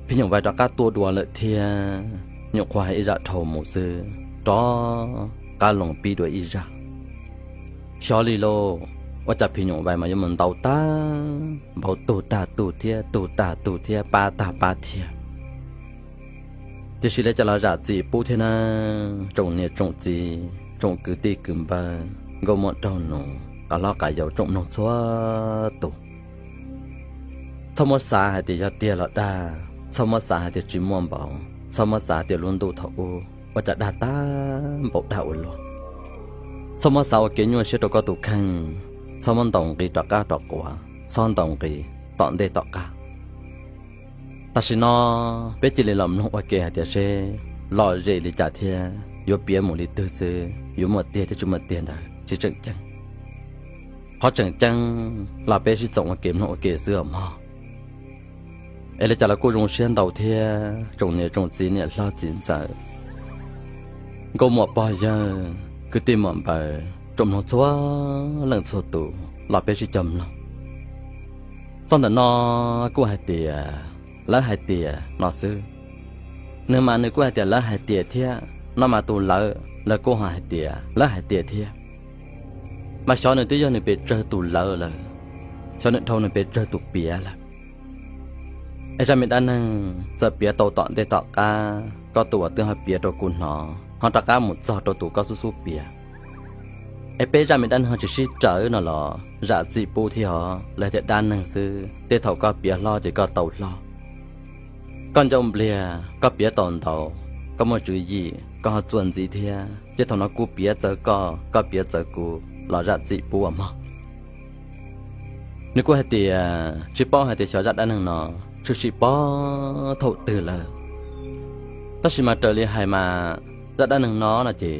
Phim Nyoom Vais rov qab tua dua lawm thiab, nyuam qhuav hais ib zaj dhau mus xwb, rov qab los pib dua ib zaj. Xyov li lauj, ua cas Phim Nyoom Vais mas yuav mus ntaus tag npaum, tug tag tug thiab, tug tag tug thiab, pab tag pab thiab. Tiam sis li cas los zam txim pub thiab na, tsoom niam tsoom txiv, tsoom kwv tij kwv npawg, nkauj muam nraug nus, qav hlob qav yau, tsoom mloog txhua tus. Txhob muab xav hais tias yog tiag los dag, txhob muab xav hais tias tsis muaj npaum, txhob muab xav tias lub ntuj thaum ub ua cas dag tag npaum dag ua luaj. Txhob muab xav ua kev nyuaj siab rau koj tus kheej, txhob muab ntaus nqi rov qab rov quav, txhob ntaus nqi tom ntej tom qab. Tam sim no peb cia li los mloog ua ke hais tias seb lom zem li cas thiab yuav piav mus li twg xwb, yuav muaj tiag thiab tsis muaj tiag ntawd tsis tseem ceeb. Qhov tseem ceeb los peb sib txoom ua ke mloog ua ke xwb os mog. Es li cas los kuj zoo siab ntau thiab, tsoom niam tsoom txiv, niam hlob txiv ntxawm, nkauj muam pog yawg, kwv tij muam npawg, tsoom mloog txhua leej txhua tus los peb sib cog mloog. Txoj ntawm no kuj hais tias, lawv hais tias no xwb. Nws mas nws kuj hais tias lawv hais tias thiab, no mas tus lawv, lawv kuj ho hais tias lawv hais tias thiab. Mas xyov nws twb yog nws pes tsawg tus lawv lawm, xyov nws dhau nws pes tsawg tus piav lawm. Es zaj me dab neeg txawm piav tau tom ntej tom qab, koj tus uas twb ho piav rau kuv hnov ho rov qab mus txog rau tus koj xub xub piav. Es peb zaj me dab neeg ho tsis sib raws no los zam txim pub thiab os, lawv tias dab neeg xwb, tej thaum koj piav hlob ces koj tau hlob. Koj ncauj npliag koj piav tau ntau, koj muaj tswv yim koj ho txuas ntxiv thiab, ces thaum no kuv piav txawv koj, koj piav txawv kuv los zam txim pub os mog. Nws kuj hais tias tsis paub hais tias xyov zaj dab neeg no tshwm sim puag thaum twg lawm, tab sis mas raws li hais mas zaj dab neeg no no ces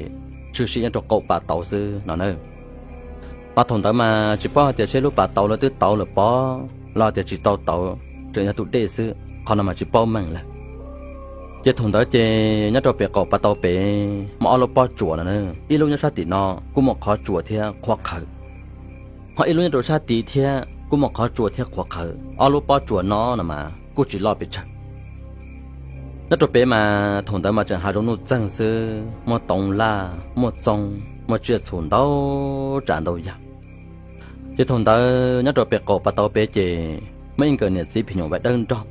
tshwm sim nyob rau qaum pas tauv xwb no na. Mas thaum ntawd mas tsis paub hais tias seb lub pas tauv lawv twb tauv lawm pob los tias tsis tau tauv, tseem yog tus dej xwb, qhov no mas tsis paub meej lawm. Ces thaum ntawd ces nyob rau pem qaum pas tauv pem muaj ob lub pob tsuas no na, ib lub nyob sab tim no kuj muaj qhov tsuas thiab qhuav qhawv, ho ib lub nyob rau sab tid thiab kuj muaj qhov tsuas thiab qhuav qhawv, ob lub pob tsuas no no mas kuj tsis loj pes tsawg. Nyob rau pem mas thaum ntawd mas tseem hav zoov nuj txeeg xwb, muaj toov laj, muaj txoov, muaj tsiaj txhu ntau tsav ntau yam. Ces thaum ntawd nyob rau pem qaum pas tauv pem ces muaj ib nkawm niam txiv phim nyuj vais dawb nrog.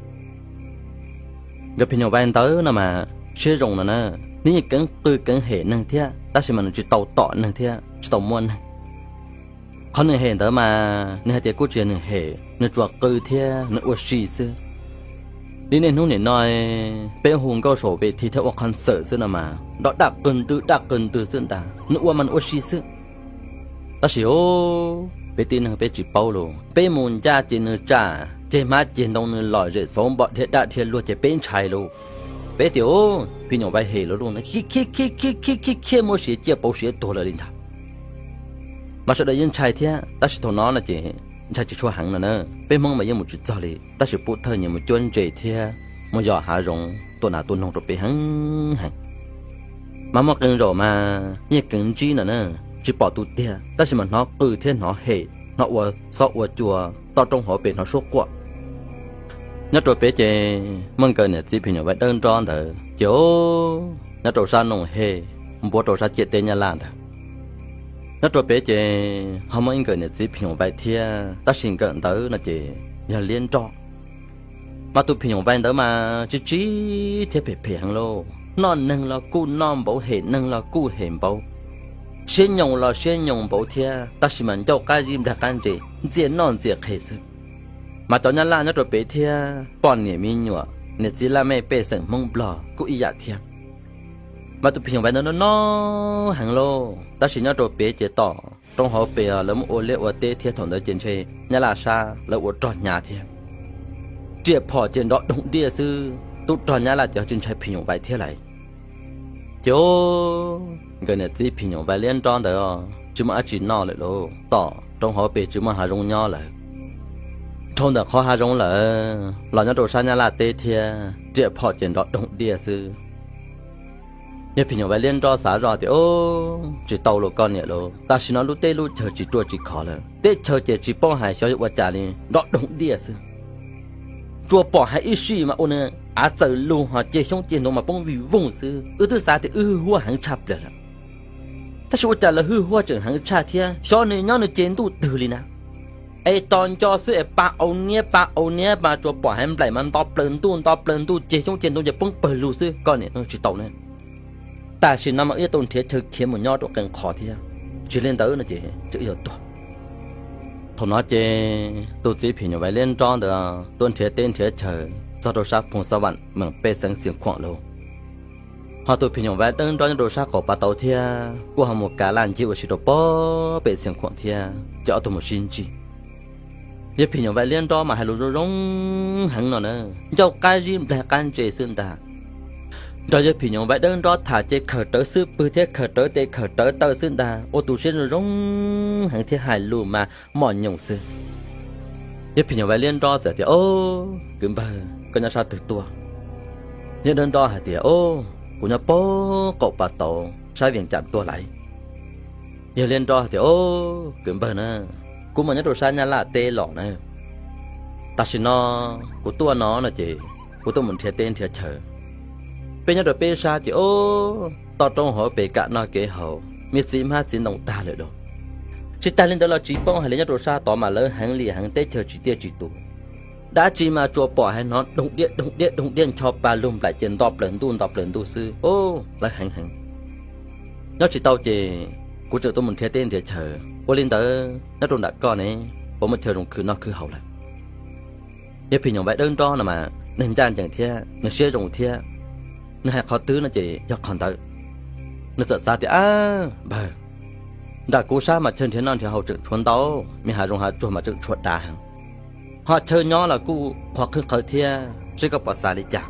Nkawd phim nyuj vais ntawd no mas siab zoo no na, nws yeej keev qw keev hem neeg thiab, tab sis mas nws tsis tau tom neeg thiab tsis tau muab neeg. Qhov nws hem ntawd mas nws hais tias kuj tsis yog nws hem, nws tsuas qw thiab nws ua si xwb. Li niaj hnub nim no peb hu nkauj saum pem thi thiab ua qhov ntxawm xwb no mas nrov daj qw ntwg daj qw ntwg xwb ntag, nws ua mas nws ua si xwb. Tab sis peb tib neeg peb tsis paub los peb mus ncaj ces nws tsam ceg hmab ceg ntoo nws lom zem xauv npo dhia daj dhia luag ces peb ntshai lauj. Peb tias phim nyuj vais hem lauj lauj, khiav khiav khiav khiav khiav muab siav ciaj pauv siav tuag lawm li ntag. Mas sawv daws yeej ntshai thiab, tab sis thaum no no ces ntshai tsis tshua heev no na, peb Hmoob mas yeej mus tsis txog li, tab sis pub thawj nyias mus cuab ntses thiab mus yos hav zoov tua nas tua noog rau peb heev heev. Mas muaj qee zaum mas yeej keev ntsib no na, tsis pom tus tiag, tab sis mas hnov qw thiab hnov hem, hnov ua xob ua cua, toj roob hauv pes hnov suab quaj. Nyob rau pem ces muaj nkawd niam txiv phim nyuj vais dawb nrog ntawd ces nyob rau sab noo hej, npuab rau sab ciam teb Nyab Laj ntawd. Nyob rau pem ces ho muaj ib nkawd niam txiv phim nyuj vais thiab, tab sis nkawd ntawd no ces yog liab nroj. Mas tus phim nyuj vais ntawd mas tsis tsis thiab phem phem heev lauj, noj neeg los kuj noj npaum, hem neeg los kuj hem npaum, siab nyoos los siab nyoos npaum thiab, tab sis mas ncauj qab zib nplag qab ntse, ntxias noj ntxias qhe xwb. Mas cov Nyab Laj nyob rau pem thiab, poj niam me nyuam, niam txiv laj mej pej xeem Hmoob Nplog kuj ib yam thiab. Mas tus phim nyuj vais ntawd no no heev lauj, tab sis nyob rau pem ces tom roob hauv pes lawv muab ua liaj ua teb thiab, thaum ntawd ces ntshe Nyab Laj sab lawv ua rog hnyav thiab. Riam phom ces nrov doog diaj xwb, tub rog Nyab Laj ces ho tsis ntshai phim nyuj vais thiab lais. Ces nkawd niam txiv phim nyuj vais liab nrog ntawd tsis muaj dab tsi noj lawm lauj, tom roob hauv pes tsis muaj hav zoov nyob lawm. Dhau ntawm qhov hav zoov lawm los nyob rau sab Nyab Laj teb thiab, riam phom ces nrov doog diaj xwb. Yog phim nyuj vais liab nrog xav zoj tias tsis tau los koj niam lauj, tam sim no lub teb lub chaw tsis ruaj tsis khov lawm, teb chaws ces tsis paub hais xyov yuav ua cas li, nrov doog diaj xwb. Tsuas pom hais ib sij mas ua nws av txawm lug ho ceg xyoob ceg ntoo mas poob vij voog xwb. Wb twb xav tias wb hwj huaj heev tshaj plaws lawm, tab sis ua cas lawv hwj huaj tseem heev tshaj thiab, xyov nws nyob nws ceg ntuj twg li na. Es tos nco xwb es pa au niab pa au niab mas tsuas pom heev nplaim mas nto plaws ntuj nto plaws ntuj, ceg xyoob ceg ntoo ces poob pawg lug xwb, koj niam no tsis tau ne. Tam sim no mas wb yuav tau nrhiav chaw khiav mus nyob rau qee qhov thiab, tsis li ntawd no ces wb yuav tuag. Thaum no ces tus txiv phim nyuj vais liab nrob ntawd tuaj nrhiav teb nrhiav chaw txog rau sab Phoos Xab Vam meem pej xeev Xiav Khuam lauj. Ho tus phim nyuj vais dawb nrob nyob rau sab qaum Pas Tauv thiab kuj ho mus kav laj ncig ua si rau pem Xiav Khuam thiab, ces ob tug mus sib ntsib. Yawg phim nyuj vais liab nrob mas hais lus zoo zoo heev no na, ncauj qab zib nplaig qab ntse xwb ntag. Nrog yawg phim nyuj vais dawb nrob tham ces khawm rawv xwb pwg thiab khawm rawv tes khawm rawv taw xwb ntag, ua tus siab zoo zoo heev thiab hais lus mas moj nyoos xwb. Yawg phim nyuj vais liab nrob txawm tias, Au, kwv npawg, koj nyob sab twg tuaj? Yawg dawb nrob hais tias, Au, kuv nyob pem qaum Pas Tauv sab Vias Cas tuaj lawm. Yawg liab nrob hais tias, Au, kwv npawg na, kuv mas nyob rau sab Nyab Laj teb los na. Tam sim no kuv tuaj no no ces kuv tuaj mus nrhiav teb nrhiav chaw. Peb nyob rau peb sab ces, au, toj roob hauv pes kam noj kev haus, me txiv hmab txiv ntoo tag lawm lauj. Tsis tag li ntawd los tsis paub hais li, nyob rau sab tod mas lawv heev li heev, teb chaws tsis tiaj tsis tus. Dab tsi mas tsuas pom hais hnov doog diaj doog diaj doog diaj ncho pa lug nplaim ces nto plaws ntuj nto plaws ntuj xwb, au, lawv heev heev. Nyob tsis tau ces kuv tseem tuaj mus nrhiav teb nrhiav chaw. Ua li ntawd nyob rau nram koj ne, puas muaj chaw zoo khwv noj khwv haus lawm? Yawg phim nyuj vais dawb nrob no mas nws ncaj ncees thiab nws siab zoo thiab, nws hais qhov twg no ces yog qhov ntawd. Nws txawm xav tias, Ab npawg, nram kuv sab mas chaw nrhiav noj nrhiav haus tseem tshuav ntau, me hav zoov hav tsuag mas tseem tshuav dav heev. Ho chaw nyob los kuj qhuav qhwv qhawv thiab, seb koj puas xav li cas?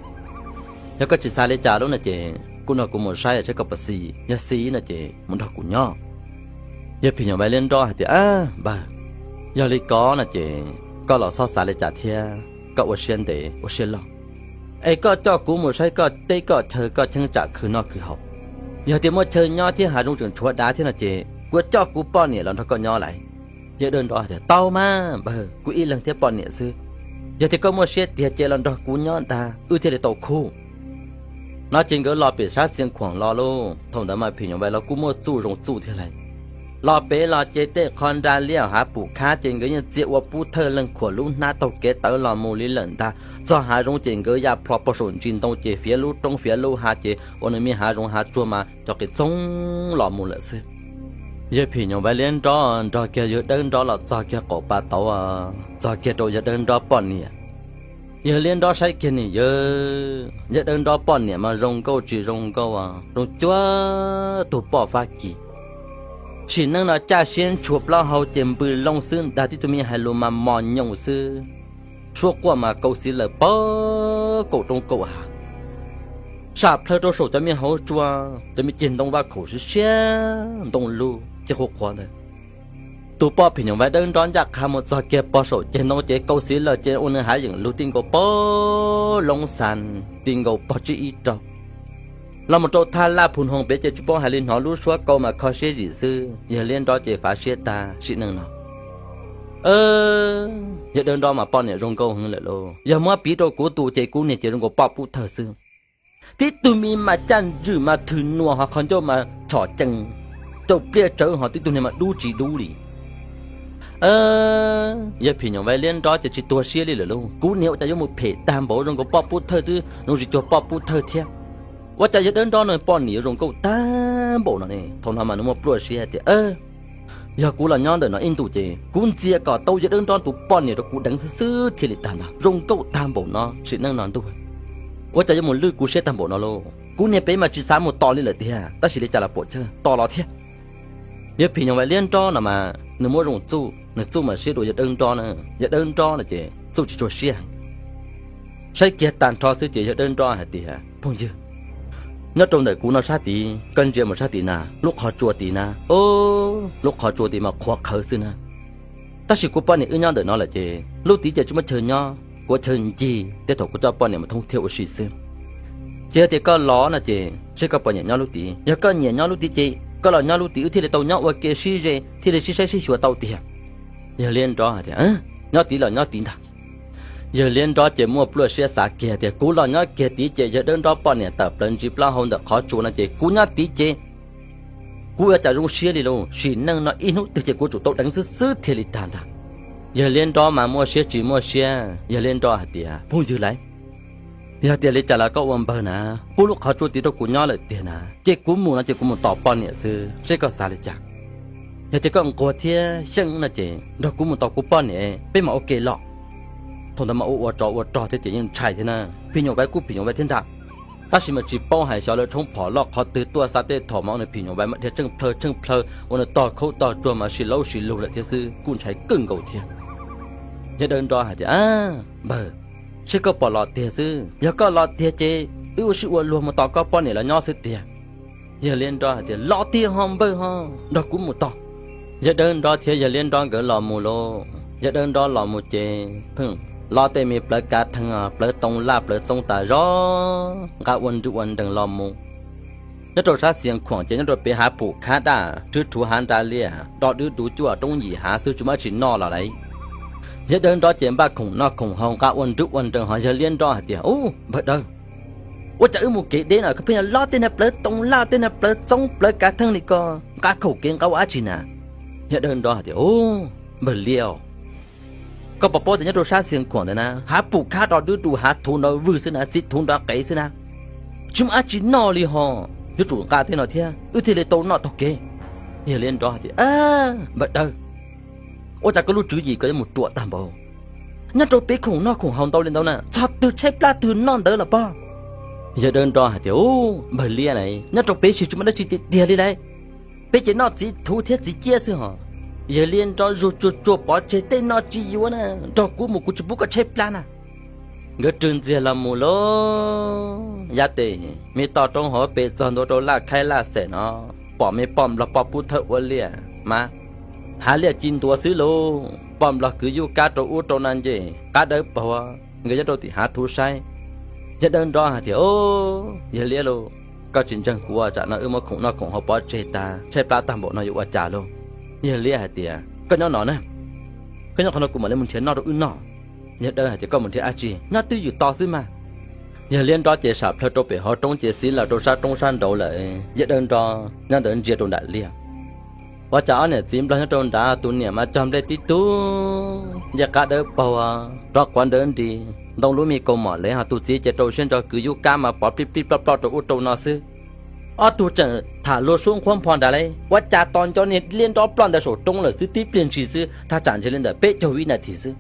Yog koj tsis xav li cas lub no ces kuj nrog kuv mus saib seb koj puas xis, yog xis no ces mus nrog kuv nyob. Yawg phim nyuj vais liab nrob hais tias, Ab npawg, yog li ko no ces koj los txhob xav li cas thiab, koj ua siab ntev ua siab loj, es koj coj kuv mus saib koj teb koj chaw koj cheeb tsam khwv noj khwv haus. Yog tias muaj chaw nyob thiab hav zoov tseem tshuav dav thiab no ces kuv yuav coj kuv poj niam los nrog koj nyob lawm. Yawg dawb nrob tias, Tau mas npawg, kuv ib leeg thiab poj niam xwb. Yog tias koj muaj siab tiag ces los nrog kuv nyob ntag, wb thiaj li tau khub. No ces nkawd los pem sab Xiav Khuam los lauj. Thaum ntawd mas phim nyuj vais los kuj muaj txuj zoo txuj thiab lauj. Los pem los ces tej qho nra liaj hav pum khab ces nkawd yeej txia ua pub thawj leeg khuam lub hnab taug kev tawv los mus li lawm ntag. Txog hav zoov ces nkawd ya plho pog saum ntsis ntoo ces fiav lub roob fiav lub hav ces ua nws me hav zoov hav tsuag mas cov qis txoob los mus lawm xwb. Yawg phim nyuj vais liab nrob nrog kiag yawg dawb nrob los txog kiag qaum pas tauv, txog kiag rau yawg dawb nrob poj niam. Yawg liab nrob saib kiag niam yawg, yawg dawb nrob poj niam mas zoo nkauj tsis zoo nkauj, zoo cuag tug poj Fab Kis. Sim neej no caj siab ntshua plaub hau ces npws loo xwb ntag, tib tug me hais lus mas mos nyoos xwb. Suab quaj mas kaus xiv lawm pag kaum roob kaum hav, sam plhaw rau saum cov me hauv tsua, cov me ceg ntoo vaj khaum siab siab ntoo lug ceg qhuav qhuav ntawd. Tus poj phim nyuj vais dawb nrob ncaj qha mus txog kiag pog saum ceg ntoo ces kaus xiv lawm ces ua nws hav yeem lug ti nkaus pag loob xas, ti nkaus pog tsib ib rau. Los mus rau thaj laj phu hnoos pem ces tsis paub hais li, hnov lub suab kaus mas kho siab zim xwb. Yawg liab nrob ces fav siab tag sim neej no. Yawg dawb nrob mas poj niam zoo nkauj heev lawm lauj, yog muab piv rau kuv tus ces kuv niag ces zoo nkaus poj pub thawj xwb. Tib tug me mas caj ntswm mas thwm nuas ho qhov ncauj mas tshom cees, rau pliaj tsawv ho tib tug niag mas dub tsis dub li. Yawg phim nyuj vais liab nrob ces tsis tuag siab li lawm lauj, kuv niag ua cas yuav mus phem tag npaum zoo nkaus poj pub thawj twb zoo tsis cuag poj pub thawj thiab. Ua cas yawg dawb nrob no poj niam yuav zoo nkauj tag npaum no ne? Thaum no mas nws muaj pluaj siab tias, yog kuv los nyob ntawm no ib ntus ces kuv ntxias kom tau yawg dawb nrob tus poj niam rau kuv deev xwb xwb thiaj li tag ntag, zoo nkauj tag npaum no sim neej no ntuj. Ua cas yuav mus lwj kuv siab tag npaum no lauj? Kuv niag pem mas tsis xav mus tos li lawm tiag, tab sis li cas los puam chawj tos los thiab. Yawg phim nyuj vais liab nrob no mas nws muab zoo txuj, nws txuj mas siab dua yawg dawb nrob na. Yawg dawb nrob no ces txuj tsis tshua siab. Saib kiag tag nrho xwb ces yawg dawb nrob hais tias, phooj ywg, nyob rau ntawm kuv no sab tid, koj ntsia mus sab tid na, lub qhov tsua tid na, lub qhov tsua tid mas qhuav qhawv xwb na. Tab sis kuv poj niam wb nyob ntawm no lawm ces lub tid ces tsis muaj chaw nyob, kuv ua chaw ncig tej thaum kuv coj poj niam mus thoob thiab ua si xwb. Ces yog tias koj los no ces seb koj puas nyiam nyob lub tid, yog koj nyiam nyob lub tid ces koj los nyob lub tid wb thiaj li tau nyob ua ke sib ze thiaj li sib saib sib xyuas tau tiag. Yawg liab nrob hais tias, nyob tid los nyob tid ntag. Yawg Liab Nrob ces muaj pluaj siab xav kiag tias kuv los nyob kiag tid ces yawg Dawb Nrob poj niam tawm plaws ntsis plaub hau ntawm qhov tsua no ces kuv nyob tid ces kuv ua cas zoo siab li lauj, sim neej no ib hnub twg ces kuv tsum tau deev xwb xwb thiaj li tag ntag. Yawg Liab Nrob mas muaj siab tsis muaj siab, yawg Liab Nrob hais tias, phooj ywg lauj, yog tias li cas los koj ua npawg na, pub lub qhov tsua tid rau kuv nyob lawm tiag na, ces kuv mus no ces kuv mus tos poj niam xwb, seb koj xav li cas. Yog tias koj nquag thiab xyeej no ces nrog kuv mus tos kuv poj niam peb mam ua ke los. Thaum ntawd mas ua ua tsov ua rog thiab ces yeej ntshai thiab na, phim nyuj vais kuj phim nyuj vais thiab ntag. Tab sis mas tsis paub hais xyov lawv tshoob phom loj qhov twg tuaj xa tej thaum mas ua nws phim nyuj vais mas dhia tsheej plhaw tsheej plhaw ua nws tog khaub tog tsuag mas si laub si lug lawm thiab xwb, kuj ntshai kawg nkaus thiab. Yawg Dawb Nrob hais tias, npawg, seb koj pom los tiag xwb, yog koj los tiag ces wb ua sib ua luag mus tos koj poj niam los nyob xwb tiag. Yawg Liab Nrob hais tias, los tiag ho npawg ho, nrog kuv mus tos. Yawg Dawb Nrob thiab yawg Liab Nrob nkawd los mus lauj, yawg Dawb Nrob los mus ces pheej lob tej me plawv kav theej, plawv toov laj plawv txoob tas zog nqa ua nrwj ua nreeg los mus. Nyob rau sab Xias Khuam ces nyob rau pem hav pum khab daj rwb rhuv hav nra liaj do dwb du cuaj roob yim hav xwb tsis muaj dab tsi noj los lauj. Yawg Dawb Nrob ces npaj khoom noj khoom haus nqa ua nrwj ua nreeg ho yawg Liab Nrob hais tias, ub npawg Dawb, ua cas wb mus kev deb no koj pheej yog lob tej niag plawv toov laj tej niag plawv txoob plawv kav theej li ko, nqa khoom kev nqa ua dab tsi na? Yawg Dawb Nrob hais tias, ub npawg Liab, koj puas paub tias nyob rau sab Xias Khuam ntawd na hav pum khab do dwb du hav thuv nrov vwg xwb na, txiv thuv nrov qev xwb na, tsis muaj dab tsi noj li ho, yuav tsum nqa tej no thiab wb thiaj li tau noj taug kev. Yawg Liab Nrob hais tias, npawg Dawb, ua cas koj lub tswv yim koj yuav mus ruam tag npaum, nyob rau pem khoom noj khoom haus ntau li ntawd na txog twg tshaib plab twg noj ntawd los pob. Yawg Dawb Nrob hais tias, ub npawg Liab na, nyob rau pem sim tsis muaj dab tsi tiag tiag li lauj, peb ces noj txiv thuv thiab txiv ciab xwb ho. Yawg Liab Nrob zuag tsuag tsuag pov tseg, tej no tsis yuav na, nrog kuv mus kuv tsis pub koj tshaib plab na. Nkawd rwg ntxiag los mus lauj, yav tes me toj roob hauv pes txog ntua rau laj khaib laj xem no, pom me poj nplog poj pub thawj ua liaj mas hav liaj ci ntua xwb lauj, poj nplog kwv yub kab rau ub rau no nce qab dawb paug, nkawd nyob rau tim hav thuv saib. Yawg Dawb Nrob hais tias, yawg Liab lauj, koj tsis ntseeg kuv ua tsam no wb muab khoom noj khoom haus pov tseg tas tshaib plab tag npaum no yuav ua cas lauj? Yawg Liab hais tias, koj nyob no na, koj nyob qhov no kuv mam li mus nrhiav noj rau wb noj. Yawg Dawb hais tias, koj mus nrhiav dab tsi, nyob twj ywm to xwb mas. Yawg Liab Nrob ces sam plhaw rau pem hauv roob ces xiv lawm rau sab roob sab nraud lawm, yawg Dawb Nrob nyob ntawd ntsia rau nram liaj. Ua cas ob niam txiv nplog nyob rau nrad, tus niam mas cog nplej tib tug nce qab dawb paug, rov quav nrawv nris ntoo lub me kaus mom lev, ho tus txiv ces rau siab ntso kwv yub kab mas pov plij plij ploj ploj rau ub rau no xwb. Ob tug tseem tham luag suab nqhuab npho nrad lauj, ua cas tos nco niag Liab Nrob ploj ntawd saum roob lawm xwb, tib pliag ntshis xwb, thaj tsam ntshe li ntawm peb caug vib nas this xwb.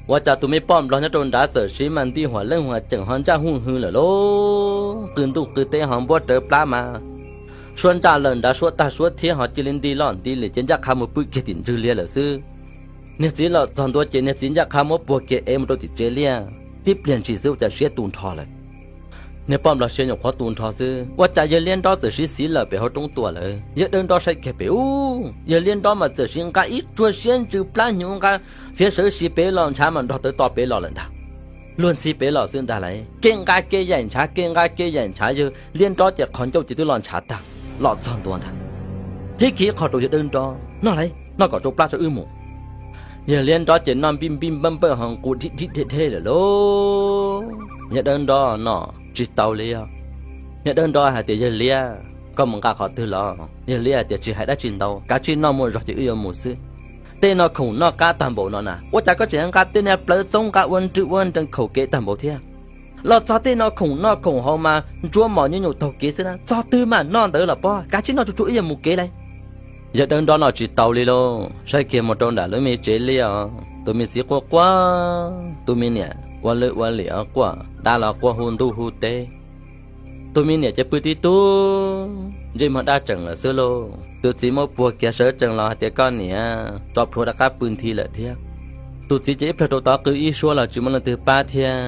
Ua cas tus me poj nplog nyob rau nrad txawm siv mas nti huam leej huam ceem ho ntsaj huj hwv lawm lauj, qw ntuj qw teb ho npuab rawv plab mas suab ntsaj lawm nrad, suab tag suab thiab ho cia li nti loj nti liam ces ncaj qha mus pw kiag tim ntswg liaj lawm xwb. Niag txiv los txog ntua ces niag txiv ncaj qha muab puag kiag ev mus rau tim tsev liaj, tib pliag ntshis xwb ua cas siab tu nrho lawm. Niag poj nplog siab nyuam qhuav tu nrho xwb, ua cas yawg Liab Nrob txawm siv xiv lawm pem hauv roob tua lawm. Yawg Dawb Nrob saib kiag pem ub, yawg Liab Nrob mas txawm siv nqa ib tsuag siab ntsws plab hnyuv nqa fiav sawv siv pem los ntshav mas nrog tawv to pem los lawm ntag. Luag ntxhi pem los xwb ntag lauj, kev nqa kev yaim ntshav, kev nqa kev yaim ntshav, yawg Liab Nrob ces qhov ncauj ces twb los ntshav tag, los txog ntua ntag. Cev kiag ib qho rau yawg Dawb Nrob, noj lauj, noj kom tsau plab tso wb mus. Yawg Liab Nrob ces noj npij npij npawj npawj ho nqus dhib dhib dheb dheb lawm lauj. Yawg Dawb Nrob noj tsis tau li os. Yawg Dawb Nrob hais tias, yawg Liab, koj mus nqa qhov twg los? Yawg Liab hais tias, tsis hais dab tsi ntau, kav tsij noj muaj zog ces wb yuav mus xwb. Tej no khoom noj qab tag npaum no na, ua cas koj tseem nqa tej niag plawv txoob nqa ua nrwj ua nreeg khaum kev tag npaum thiab? Los txog tej no khoom noj khoom haus mas ntsuab mos nyuj nyum taug kev xwb na, txog twg mam noj ntawd los pob, kav tsij noj tsuag tsuag wb yuav mus kev lauj. Yawg Dawb Nrob noj tsis tau li lauj, saib kiag mus rau nram lub me tsev liaj os, tus me txiv quaj quaj, tus me niam ua lwj ua liam quaj, dab los quaj hu ntuj hu teb. Tus me niam ces pw tib tug ntsej muag daj tseem lawm xwb lauj. Tus txiv muab puag kiag sawv tsees los hais tias, koj niam, tso plhuav rov qab pw nthi lawm thiab. Tus txiv ces ib plhaw rau tod qw ib suab los tsis muaj leej twg pab thiab,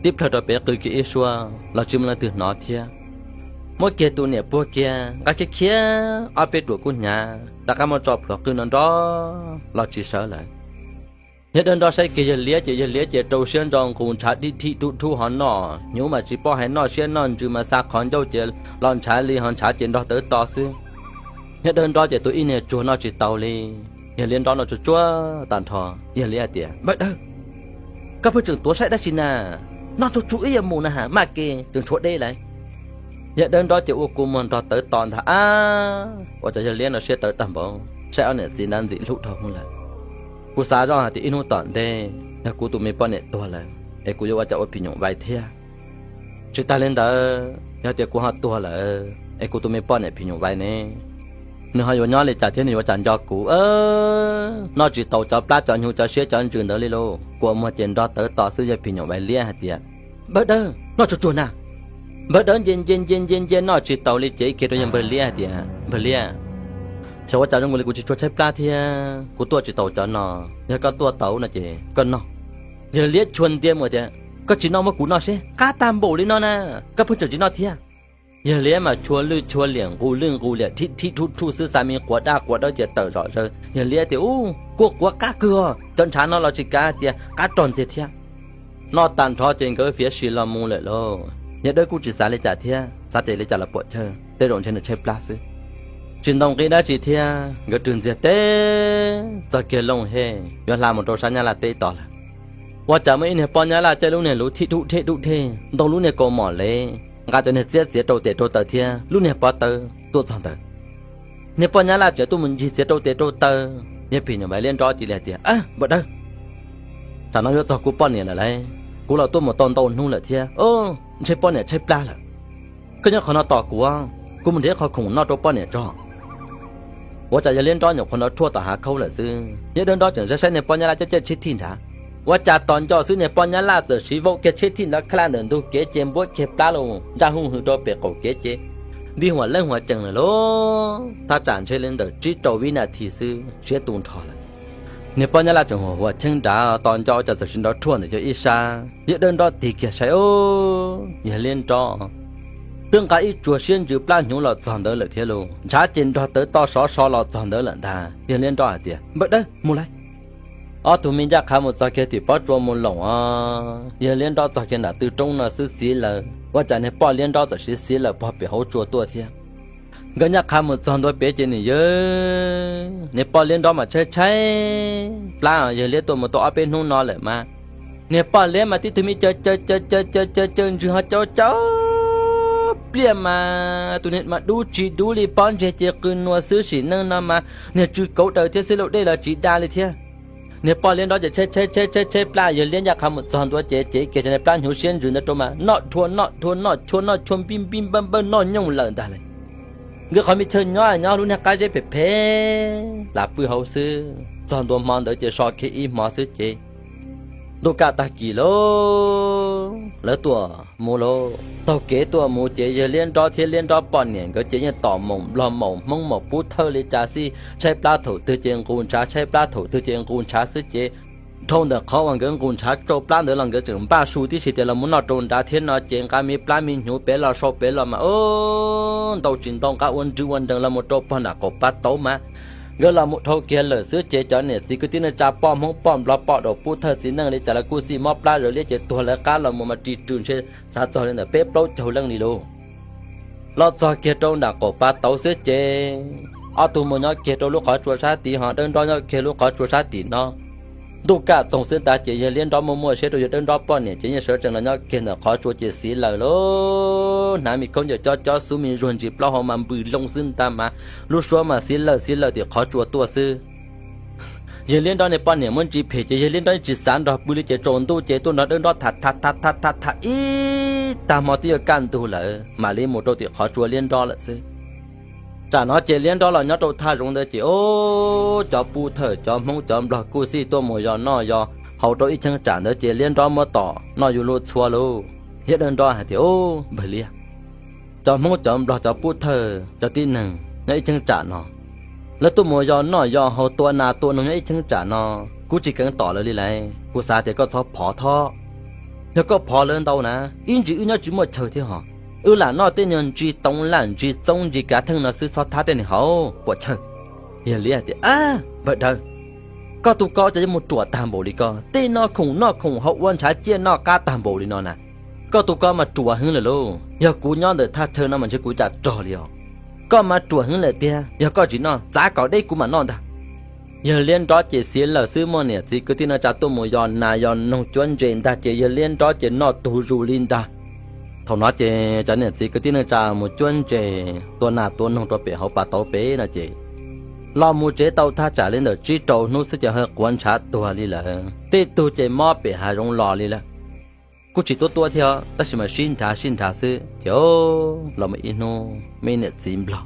tib plhaw rau pem qw kiag ib suab los tsis muaj leej twg hnov thiab. Muab kiag tus niam puag kiag nqa khiav khiav ob peb ruam kuj hnyav rov qab muab tso plhuav qw nrov nrov los tsis sawv lawm. Yawg Dawb Nrob saib kiag yawg Liab ces yawg Liab ces rau siab ntso nqus ntshav dhib dhib dub dub ho noj, hnyuv mas tsis paub hais noj siab noj ntsws mas xa qhov ncauj ces los ntshav li ho ntshav ces nrog tawv to xwb. Yawg Dawb Nrob ces tus ib niag tsuag noj tsis tau li. Yawg Liab Nrob noj tsuag tsuag tag nrho, yawg Liab hais tias, npawg Dawb, Koj pheej tseem tuav saib dab tsi na? Noj tsuag tsuag ib yam mus na has, maj ke tseem tshuav deb lawm. Yawg Dawb Nrob ces ua kua muag nrog tawv to ntag. Ab, ua cas yawg Liab no siab tawv tag npaum, saib ob niam txiv nrab ntxim hlub dhau hwv lawm. Kuv xav zoj hais tias ib hnub tom ntej yog kuv tus me poj niam tuag lawm es kuv yuav ua cas ua phim nyuj vais thiab. Tsis tas li ntawd, yog tias kuv ho tuag lawm es kuv tus me poj niam phim nyuj vais ne, nws ho yuav nyob li cas thiab nws yuav cas nco kuv? Noj tsis taus cov plab cov hnyuv cov siab cov ntsws ntawd li lauj. Kua muag ces nrog tawv to xwb, yawg phim nyuj vais liab hais tias, Npawg Dawb, noj tsuag tsuag na. Npawg Dawb nce nce nce nce nce noj tsis taus li ces ib kiag rau yawg Npawg Liab hais tias, Npawg Liab, xyov ua cas zoo nkaus li kuv tsis tshua tshaib plab thiab, kuv tuaj tsis taus cov no. Yog koj tuaj tau no ces koj noj. Yawg Liab chua ntia mus tias, Koj tsis noj muab kuv noj seb, qab tag npaum li no na, koj pheej tseem tsis noj thiab. Yawg Liab mas chua lwj chua liam nqus lwj nqus liam, thib thib thuj thuj xwb, xa me quav daj quav dawb ces tawm zom zaws. Yawg Liab tias, Ub, kua quav qab kawg os, cov ntshav no los tsis kav tias qab rog ntxiag thiab. Noj tag nrho ces nkawd fiav sim los mus lawm lauj. Yawg Dawb kuj tsis xav li cas thiab, xav tias li cas los puam chawj, tej zaum ntshe nws tshaib plab xwb. Tsis ntaus nqi dab tsi thiab, nkawd rwg ntxiag teb txog kiag Looj Hej yuav hla mus rau sab Nyab Laj teb tod lawm. Ua cas muaj ib niag poj Nyab Laj caij lub niag luv thib dub dhej dub dhej, ntoo lub niag kaus mom lev, nqa cov niag txiab txiav rau tes rau taw thiab lub niag pob tawb tuaj txog ntawd. Niag poj Nyab Laj tseem tuaj mus ncig txiav rau tes rau taw. Yawg phim nyuj vais Liab Nrob cia li hais tias, Ab, Npawg Dawb, tsam no yuav txog kuv poj niam lawm lauj, kuv los tuaj mus tau ntau hnub lawm thiab, ntshe poj niam tshaib plab lawm. Koj nyob qhov no tos kuv, kuv mus nrhiav qhov khoom noj rau poj niam tso. Ua cas yawg Liab Nrob nyuam qhuav nrov rhuaj tom hav khaub lawm xwb, Yawg Dawb Nrob tseem saib saib niag poj Nyab Laj caij caij tsheb thij nrad. Ua cas tos nco xwb niag poj Nyab Laj txawm siv vau kiag tsheb thij nrov khab laj ntawm ntug kev ces npuab kiag plab los ntsaj huj hwm rau pem qaum kev ces nti huam leej huam ceem lawm lauj. Thaj tsam ntshe li ntawm tsib rau vib nas this xwb siab tu nrho lawm. Niag poj Nyab Laj tseem huam huam cheeb nrad tos nco ua cas txawm siv nrov rhuaj ntawm yawg ib sab. Yawg Dawb Nrob tig kiag saib, yawg Liab Nrob twb nqa ib tsuag siab ntsws plab hnyuv los txog ntawd lawm thiab lauj, ntshav ces nrog tawv to sov so los txog ntawd lawm ntag. Yawg Liab Nrob hais tias, Npawg Dawb, mus lauj. Ob tug me ncaj qha mus txog kiag tim pob tsua mus loos os. Yawg Liab Nrob txog kiag nram tw roob no xwb xiv laws, ua cas niag poj Liab Nrob txawm siv xiv laws pog pem hauv tsua tuaj thiab. Nkawd ncaj qha mus txog ntua pem ces nws yawg, niag poj Liab Nrob mas tshaib tshaib plab, yawg Liab tuaj mus tau ob peb hnub no lawm mas. Niag poj Liab mas tib tug me caw caw caw caw caw caw ntsws ho caw caw pliaj mas tus niag mas dub tsis dub li pob ntseg ces qw nua xwb, sim neej no mas niag tsw kauv daws thiab xwb lauj, dej los tsis da li thiab. Niag poj Liab Nrob ces tshaib tshaib tshaib tshaib tshaib plab, yawg Liab ncaj qha mus txog ntua ces ces kiag cov niag plab hnyuv siab ntsws ntawd rau mas noj rhua noj rhua noj chua noj chua npij npij npawj npawj noj nyooj lawm ntag lauj. Nkawd qhov me chaw nyob nyob lub niag qab zeb phem phem lam pw hauv xwb. Txog ntua hmo ntawd ces so kiag ib hmo xwb ces ntuj kaj tag kis lauj, lawv tuaj mus lauj. Taug kev tuaj mus ces yawg Liab Nrob thiab Liab Nrob poj niam nkawd ces yeej tom maum nplog maum hmoob maum pub thawj li cas xij, tshaib plab thaum twg ces nqus ntshav, tshaib plab thaum twg ces nqus ntshav xwb ces dhau ntawm qhov uas nkawd nqus ntshav tsau plab ntawd los nkawd tseem npaj su tib si tias los mus noj rau nrad thiab no ces nqa me plab me hnyuv pem los sau pem los mas ntau tsis ntau nqa ua nrwv ua nrees los mus rau pog nram qaum pav tauv mas nkawd los mus dhau kiag lawm xwb ces cov niam txiv kwv tij neej tsa poj hmoob poj nplog poj daum pub thawj txiv neej li cas los kuj xij mob plab zawv liab ces tuag lawv qab los mus mas ris rws ntshe xav txog li ntawm peb plaub caug leej li lauj. Los txog kiag rau nram qaum pav tauv xwb ces ob tug mus nyob kiag rau lub qhov tsua sab tid ho Dawb Nrob nyob kiag lub qhov tsua sab tim no. Ntuj kaj txoog xwb ntag ces yawg Liab Nrob muaj muaj siab rau yawg Dawb Nrob poj niam ces yeej sawv tsees los nyob kiag ntawm qhov tsua ces xiv laws lauj, hnav me khaub ncaws cob cob xub me zuag ntsis plaub hau mas npws loo xwb ntag mas lub suab mas xiv laws xiv laws tim qhov tsua tuaj xwb. Yawg Liab Nrob niag poj niam muab ntsis phem ces yawg Liab Nrob tsis xav nrog pw li ces tsaus ntuj ces tuaj nrog Dawb Nrob tham tham tham tham tham ib tag hmo twb yuav kaj ntug lawm mam li mus rau tim qhov tsua Liab Nrob lawm xwb. Tsam no ces Liab Nrob los nyob rau thaj zoov ntawd ces ob cov pub thawj cov hmoob cov nplog kuj xij tuaj mus yos noj yos haus rau ib cheeb tsam ntawd ces Liab Nrob muab tom noj yuav luag txhua lauj. Yawg Dawb Nrob hais tias, Ub, npawg Liab, cov hmoob cov nplog cov pub thawj cov tib neeg nyob ib cheeb tsam no, lawv tuaj mus yos noj yos haus tua nas tua noog nyob ib cheeb tsam no, kuv tsis keev tom lawv li lauj. Kuv xav tias koj txhob phov thob. Yog koj phov lawv ntau na, ib ntsis wb nyob tsis muaj chaw thiab hos. Wb lam noj tej nyuag ntsis toov laj ntsis txoob ntsis kav theej no xwb, txhob thab tej niag haus puas chawj. Yawg Liab tias, Ab, npawg Dawb, koj tus ko cas yuav mus ruam tag npaum li ko, tej no khoom noj khoom haus ua ntshav ciaj noj qab tag npaum li no na. Koj tus ko mas ruam heev lawm lauj, yog kuv nyob ntawm thaj chaw no mas ntshe kuv cas rog li os. Koj mas ruam heev lawm tiag, yog koj tsis noj txav kom deb kuv mam noj ntag. Yawg liab nrob ces xiv lawm xwb, muaj niam txiv kwv tij neej tsa tuaj mus yos nas yos noog cuab ntses ntag ces yawg liab nrob ces noj tug zus li ntag. Thaum no ces cov niam txiv kwv tij neej tsa mus cuab ntses tua nas tua noog rau pem hauv pas tauv pem no ces los mus tsev tau thaj tsam li ntawm tsib rau hnub xwb ces ha quav ntshav tuag li lawm. Tej tug ces mob pem hav zoov los li lawm. Kuj tsis tuab tuab thiab tab sis mas sib nrhav sib nrhav xwb ces los mus ib hnub muaj ib niam txiv nplog.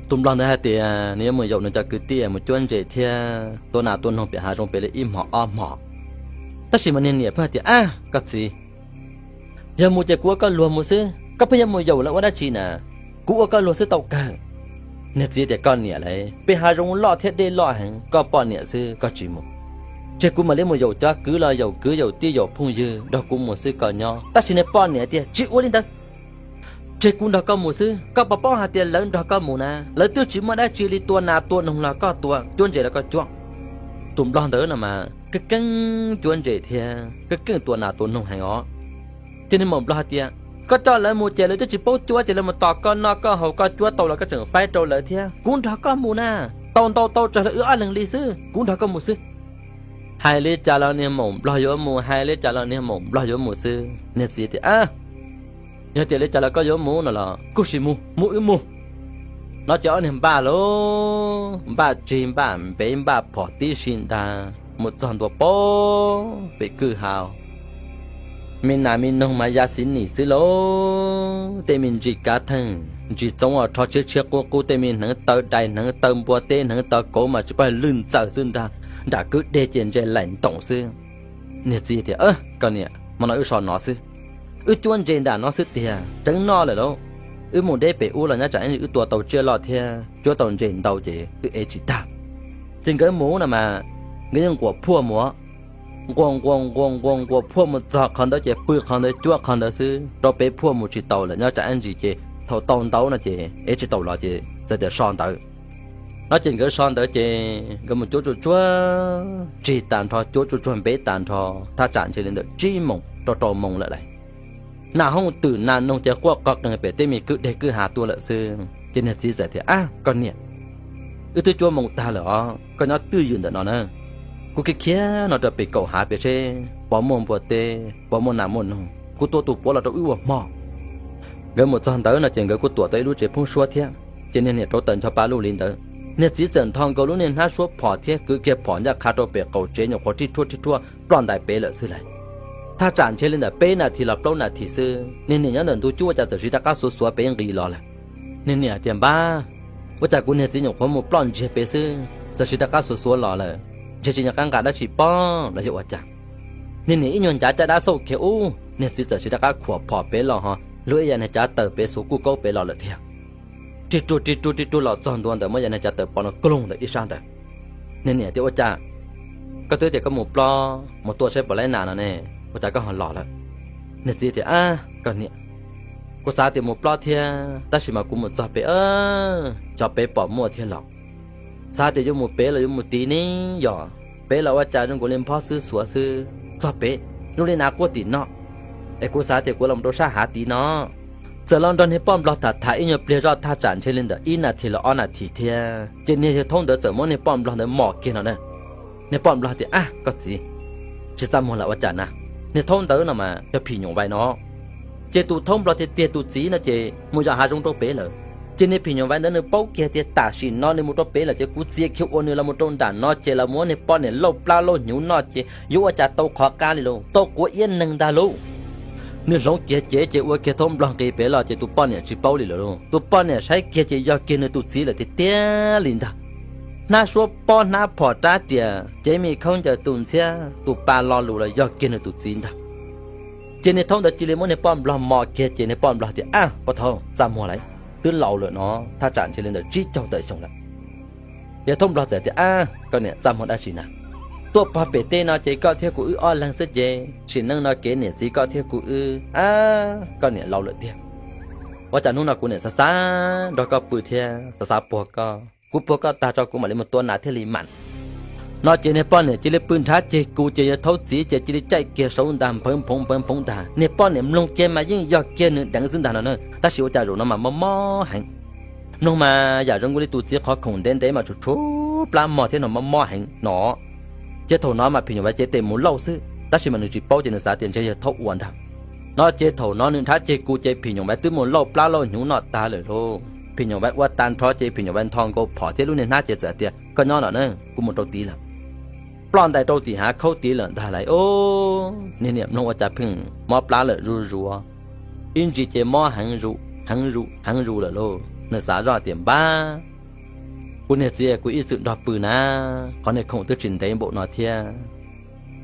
Tus nplog ntawd hais tias nws yuav mus yaum nws cov kwv tij mus cuab ntses thiab tua nas tua noog pem hav zoov pem li ib hmos ob hmos. Tab sis mas niag niam pheej hais tias, A, koj txiv, yog mus ces kuv ua koj luag mus xwb, koj pheej yuav mus yaum lawv ua dab tsi na? Kuv ua koj luag xwb tau kawg. Niag txiv tias, Koj niam, pem hav zoov loj thiab dej loj heev, koj poj niam xwb koj tsis mus, ces kuv mam li mus yaum cov kwv los yaum kwv yaum tij yaum phooj ywg nrog kuv mus xwb koj nyob. Tab sis niag poj niam tias, Tsis ua li ntawd, ces kuv nrog koj mus xwb. Koj puas paub hais tias lawv nrog koj mus na, lawv twb tsis muaj dab tsi li, tua nas tua noog los koj tua, cuab ntses los koj cuab. Tus nplog ntawd no mas keej keej cuab ntses thiab keej keej tua nas tua noog heev os. Ces niag maum nplog hais tias, Koj coj lawv mus ces lawv twb tsis paub cuab ces lawv mus tos koj noj koj haus, koj cuab tau los koj tseem faib rau lawv thiab. Kuv nrog koj mus na, tau ntau tau tsawg los wb ob leeg li xwb, kuv nrog koj mus xwb. Hais li cas los niag maum nplog yuav mus, hais li cas los niag maum nplog yuav mus xwb. Niag txiv tias, Yog tias li cas los koj yuav mus no los kuj sim mus, mus wb mus. No ces ob niag npaj lauj, npaj tsig npaj npev npaj phom tib si ntag mus txog ntua pem kwj ha. Me nas me noog mas ya xiv nim xwb lauj, tej me ntsis kav theej ntsis txoov os rho tshiab tshiab qub qub, tej me hneev taw dais hneev taw npua teb hneev taw kauv mas tsis paub lwj ntxaws xwb ntag, nram kwj deg ces ntses laim ntoos xwb. Niag txiv tias, Koj niam, hmo no wb so no xwb, wb cuab ntses nram no xwb tiag, tseev noj lawm lauj. Wb mus deb pem ub los nyob tsam ib ntsis wb tua tau tsiaj loj thiab cuab tau ntses ntau ces wb ev tsis tag. Ces nkawd mus no mas nkawd yeej nquas phuaj mus, nquas nquas nquas nquas nquas phuaj mus txog qhov ntawd ces pw qhov ntawd cuab qhov ntawd xwb, rau pem phuaj mus tsis tau lawm, nyob tsam ib ntsis ces thaum tau ntawd no ces ev tsis tau los ces txawm tias so ntawd. No ces nkawd so ntawd ces nkawd mus cuab tsuag tsuag tsig tas nrho, cuab tsuag tsuag npev tas nrho, thaj tsam ntshe li ntawm tsib moos rau rau moos lawm lauj. Nas hooj twm nas noog ces quaj qo qees pem tej me kwj deg kwj ha tuaj lawm xwb. Ces niag txiv txawm tias, Ab, koj niam, wb twb cuab moo tag lawm os, koj nyob twj ywm ntawm no na, kuv khiav khiav no rau pem kaum hav pem seb puas muaj npua teb puas muaj nas muaj noog, kuv tua tus puav los rau wb ua hmo. Nkawd mus txog ntawd no ces nkawd kuj tuam tau ib lub tsev phoob suab thiab, ces niag niam rauv taws ncho pa luj li ntawd. Niag txiv txawm ntho nkaus lub niag hnab suab phom thiab kwv kiag phom ncaj qha rau pem qaum tsev nyuam qhuav rij rhuaj rij rhuaj ploj ntais pem lawm xwb lauj. Thaj tsam ntshe li ntawm peb nas this los plaub nas this xwb, niag niam nyob ntawm ntug cub ua cas txawm siv rov qab xuav xuav pem nqis los lawm. Niag niam tias, Npab, ua cas kuv niag txiv nyuam qhuav mus ploj ntsiag pem xwb, txawm siv rov qab xuav xuav los lawm, ntshe tsis nco qab nqa dab tsi pob los yog ua cas. Niag niam ib nyuag ncav caj dab xauj kiag ub, niag txiv txawm siv rov qab khuam phom pem los ho luag ib yam niag cav taws pem xuav kuj kaub pem los lawm tiag. Rig ruag rig ruag rig ruag los txog ntua ntawm muaj yam niag cav taws pov no koog ntawm ib sab ntawd. Niag niam tias, Ua cas koj twb tias koj mus plob mus tua saib puas laib nas no ne, ua cas koj ho los lawm? Niag txiv tias, Ab, koj niam, kuv xav tias mus plob thiab tab sis mas kuv mus txog pem, xyov pem pom muaj thiab los. Xav tias yuav mus pem los yuav mus tid ne, yog pem los ua cas zoo nkaus li nphob xwb xuav xwb, txog pem zoo li nas quaj tim no. Es kuv xav tias kuv los rau sab hav tid no. Txawm los nrog niag poj nplog tham tham ib nyuag pliag zoj, thaj tsam ntshe li ntawm ib nas this los ob nas this thiab ces niag yawg thaub ntawd txawm muab niag poj nplog ntawd mos kiag no na. Niag poj nplog tias, Ab, koj txiv, tsis txaj muag lawm ua cas na? Niag thaub ntawd no mas yog phim nyuj vais no. Ces tus thaub nplog tiag tiag tus txiv no ces mus yos hav zoov rau pem lawm. Ces niag phim nyuj vais ntawd nws paub kiag tias tam sim no nws mus rau pem lawm ces kuv txiav kiag ua nws los mus rau nram no ces los muab niag poj niam lauj plab lauj hnyuv noj ces yuav ua cas tau qhov qab li lauj, tau quav iab neeg ntag lauj. Nws hloov kiag cev ces ua kiag thaub nplog nqis pem los ces tus poj niam tsis paub li lawm lauj. Tus poj niam saib kiag ces yog kiag nws tus txiv lawm tiag tiag li ntag. Hnab suab pob hnab phom rab riam cev me khaub ncaws tus ntxhiab tus pa lo lus los yog kiag nws tus txiv ntag. Ces niag thaub ntawd cia li muab niag poj nplog mos kiag ces niag poj nplog tias, Ab, poj thaub, txaj muag lawm, twb laus lawm no, thaj tsam ntshe li ntawm tsib caug tawm xyoo lawm. Yawg thaub nplog txawm tias, Ab, koj niam, txaj muag dab tsi na? Tuaj pog pem teb no ces koj thiab kuv wb ob leeg xwb ces sim neej no kev niam txiv koj thiab kuv wb, ab, koj niam, laus lawm tiag. Ua cas hnub no kuv niam xav xav nrog koj pw thiab xav xav puag koj, kuv puag koj tag tso kuv mam li mus tua nas thiaj li mam. No ces niag poj niam cia li pw nrhav ceg kuv ces yawg thaub txiv ces cia li caij kiag saud ntag nphawv nphoov npawv nphoov ntag. Niag poj niam mloog kiag mas yeej yog kiag nws deev xwb ntag no na, tab sis ua cas zaum no mas mob mob heev. Mloog mas yam zoo nkaus li tus txiv qhov khoom ntev ntev mas tshuav tshuav plab mog thiab no mob mob heev no. Ces thaum no mas phim nyuj vais cev tes mus lauj xwb, tab sis mas nws tsis paub ces nws xav tias ntshe yog thaub ua ntag no. Ces thaum no nws nrhav ceg kuv ces phim nyuj vais twb mus lauj plab lauj hnyuv noj tag lawm lauj. Phim nyuj vais ua tag nrho ces phim nyuj vais ntho nkaus phom thiab lub niag hnab ces txawm tias, koj nyob no na, kuv mus rau tid lawm. Ploj ntais rau tim hav khaub tid lawm ntag lauj. Niag niam mloog ua cas pheej mob plab lawm zuj zus, ib ntsis ces mob heev zus heev zus heev zus lawm lauj. Nws xav zoj tias npab, kuv niag txiv kuv ib txwm nrog pw na, qhov niag khoom twb tsis ntev npaum no thiab.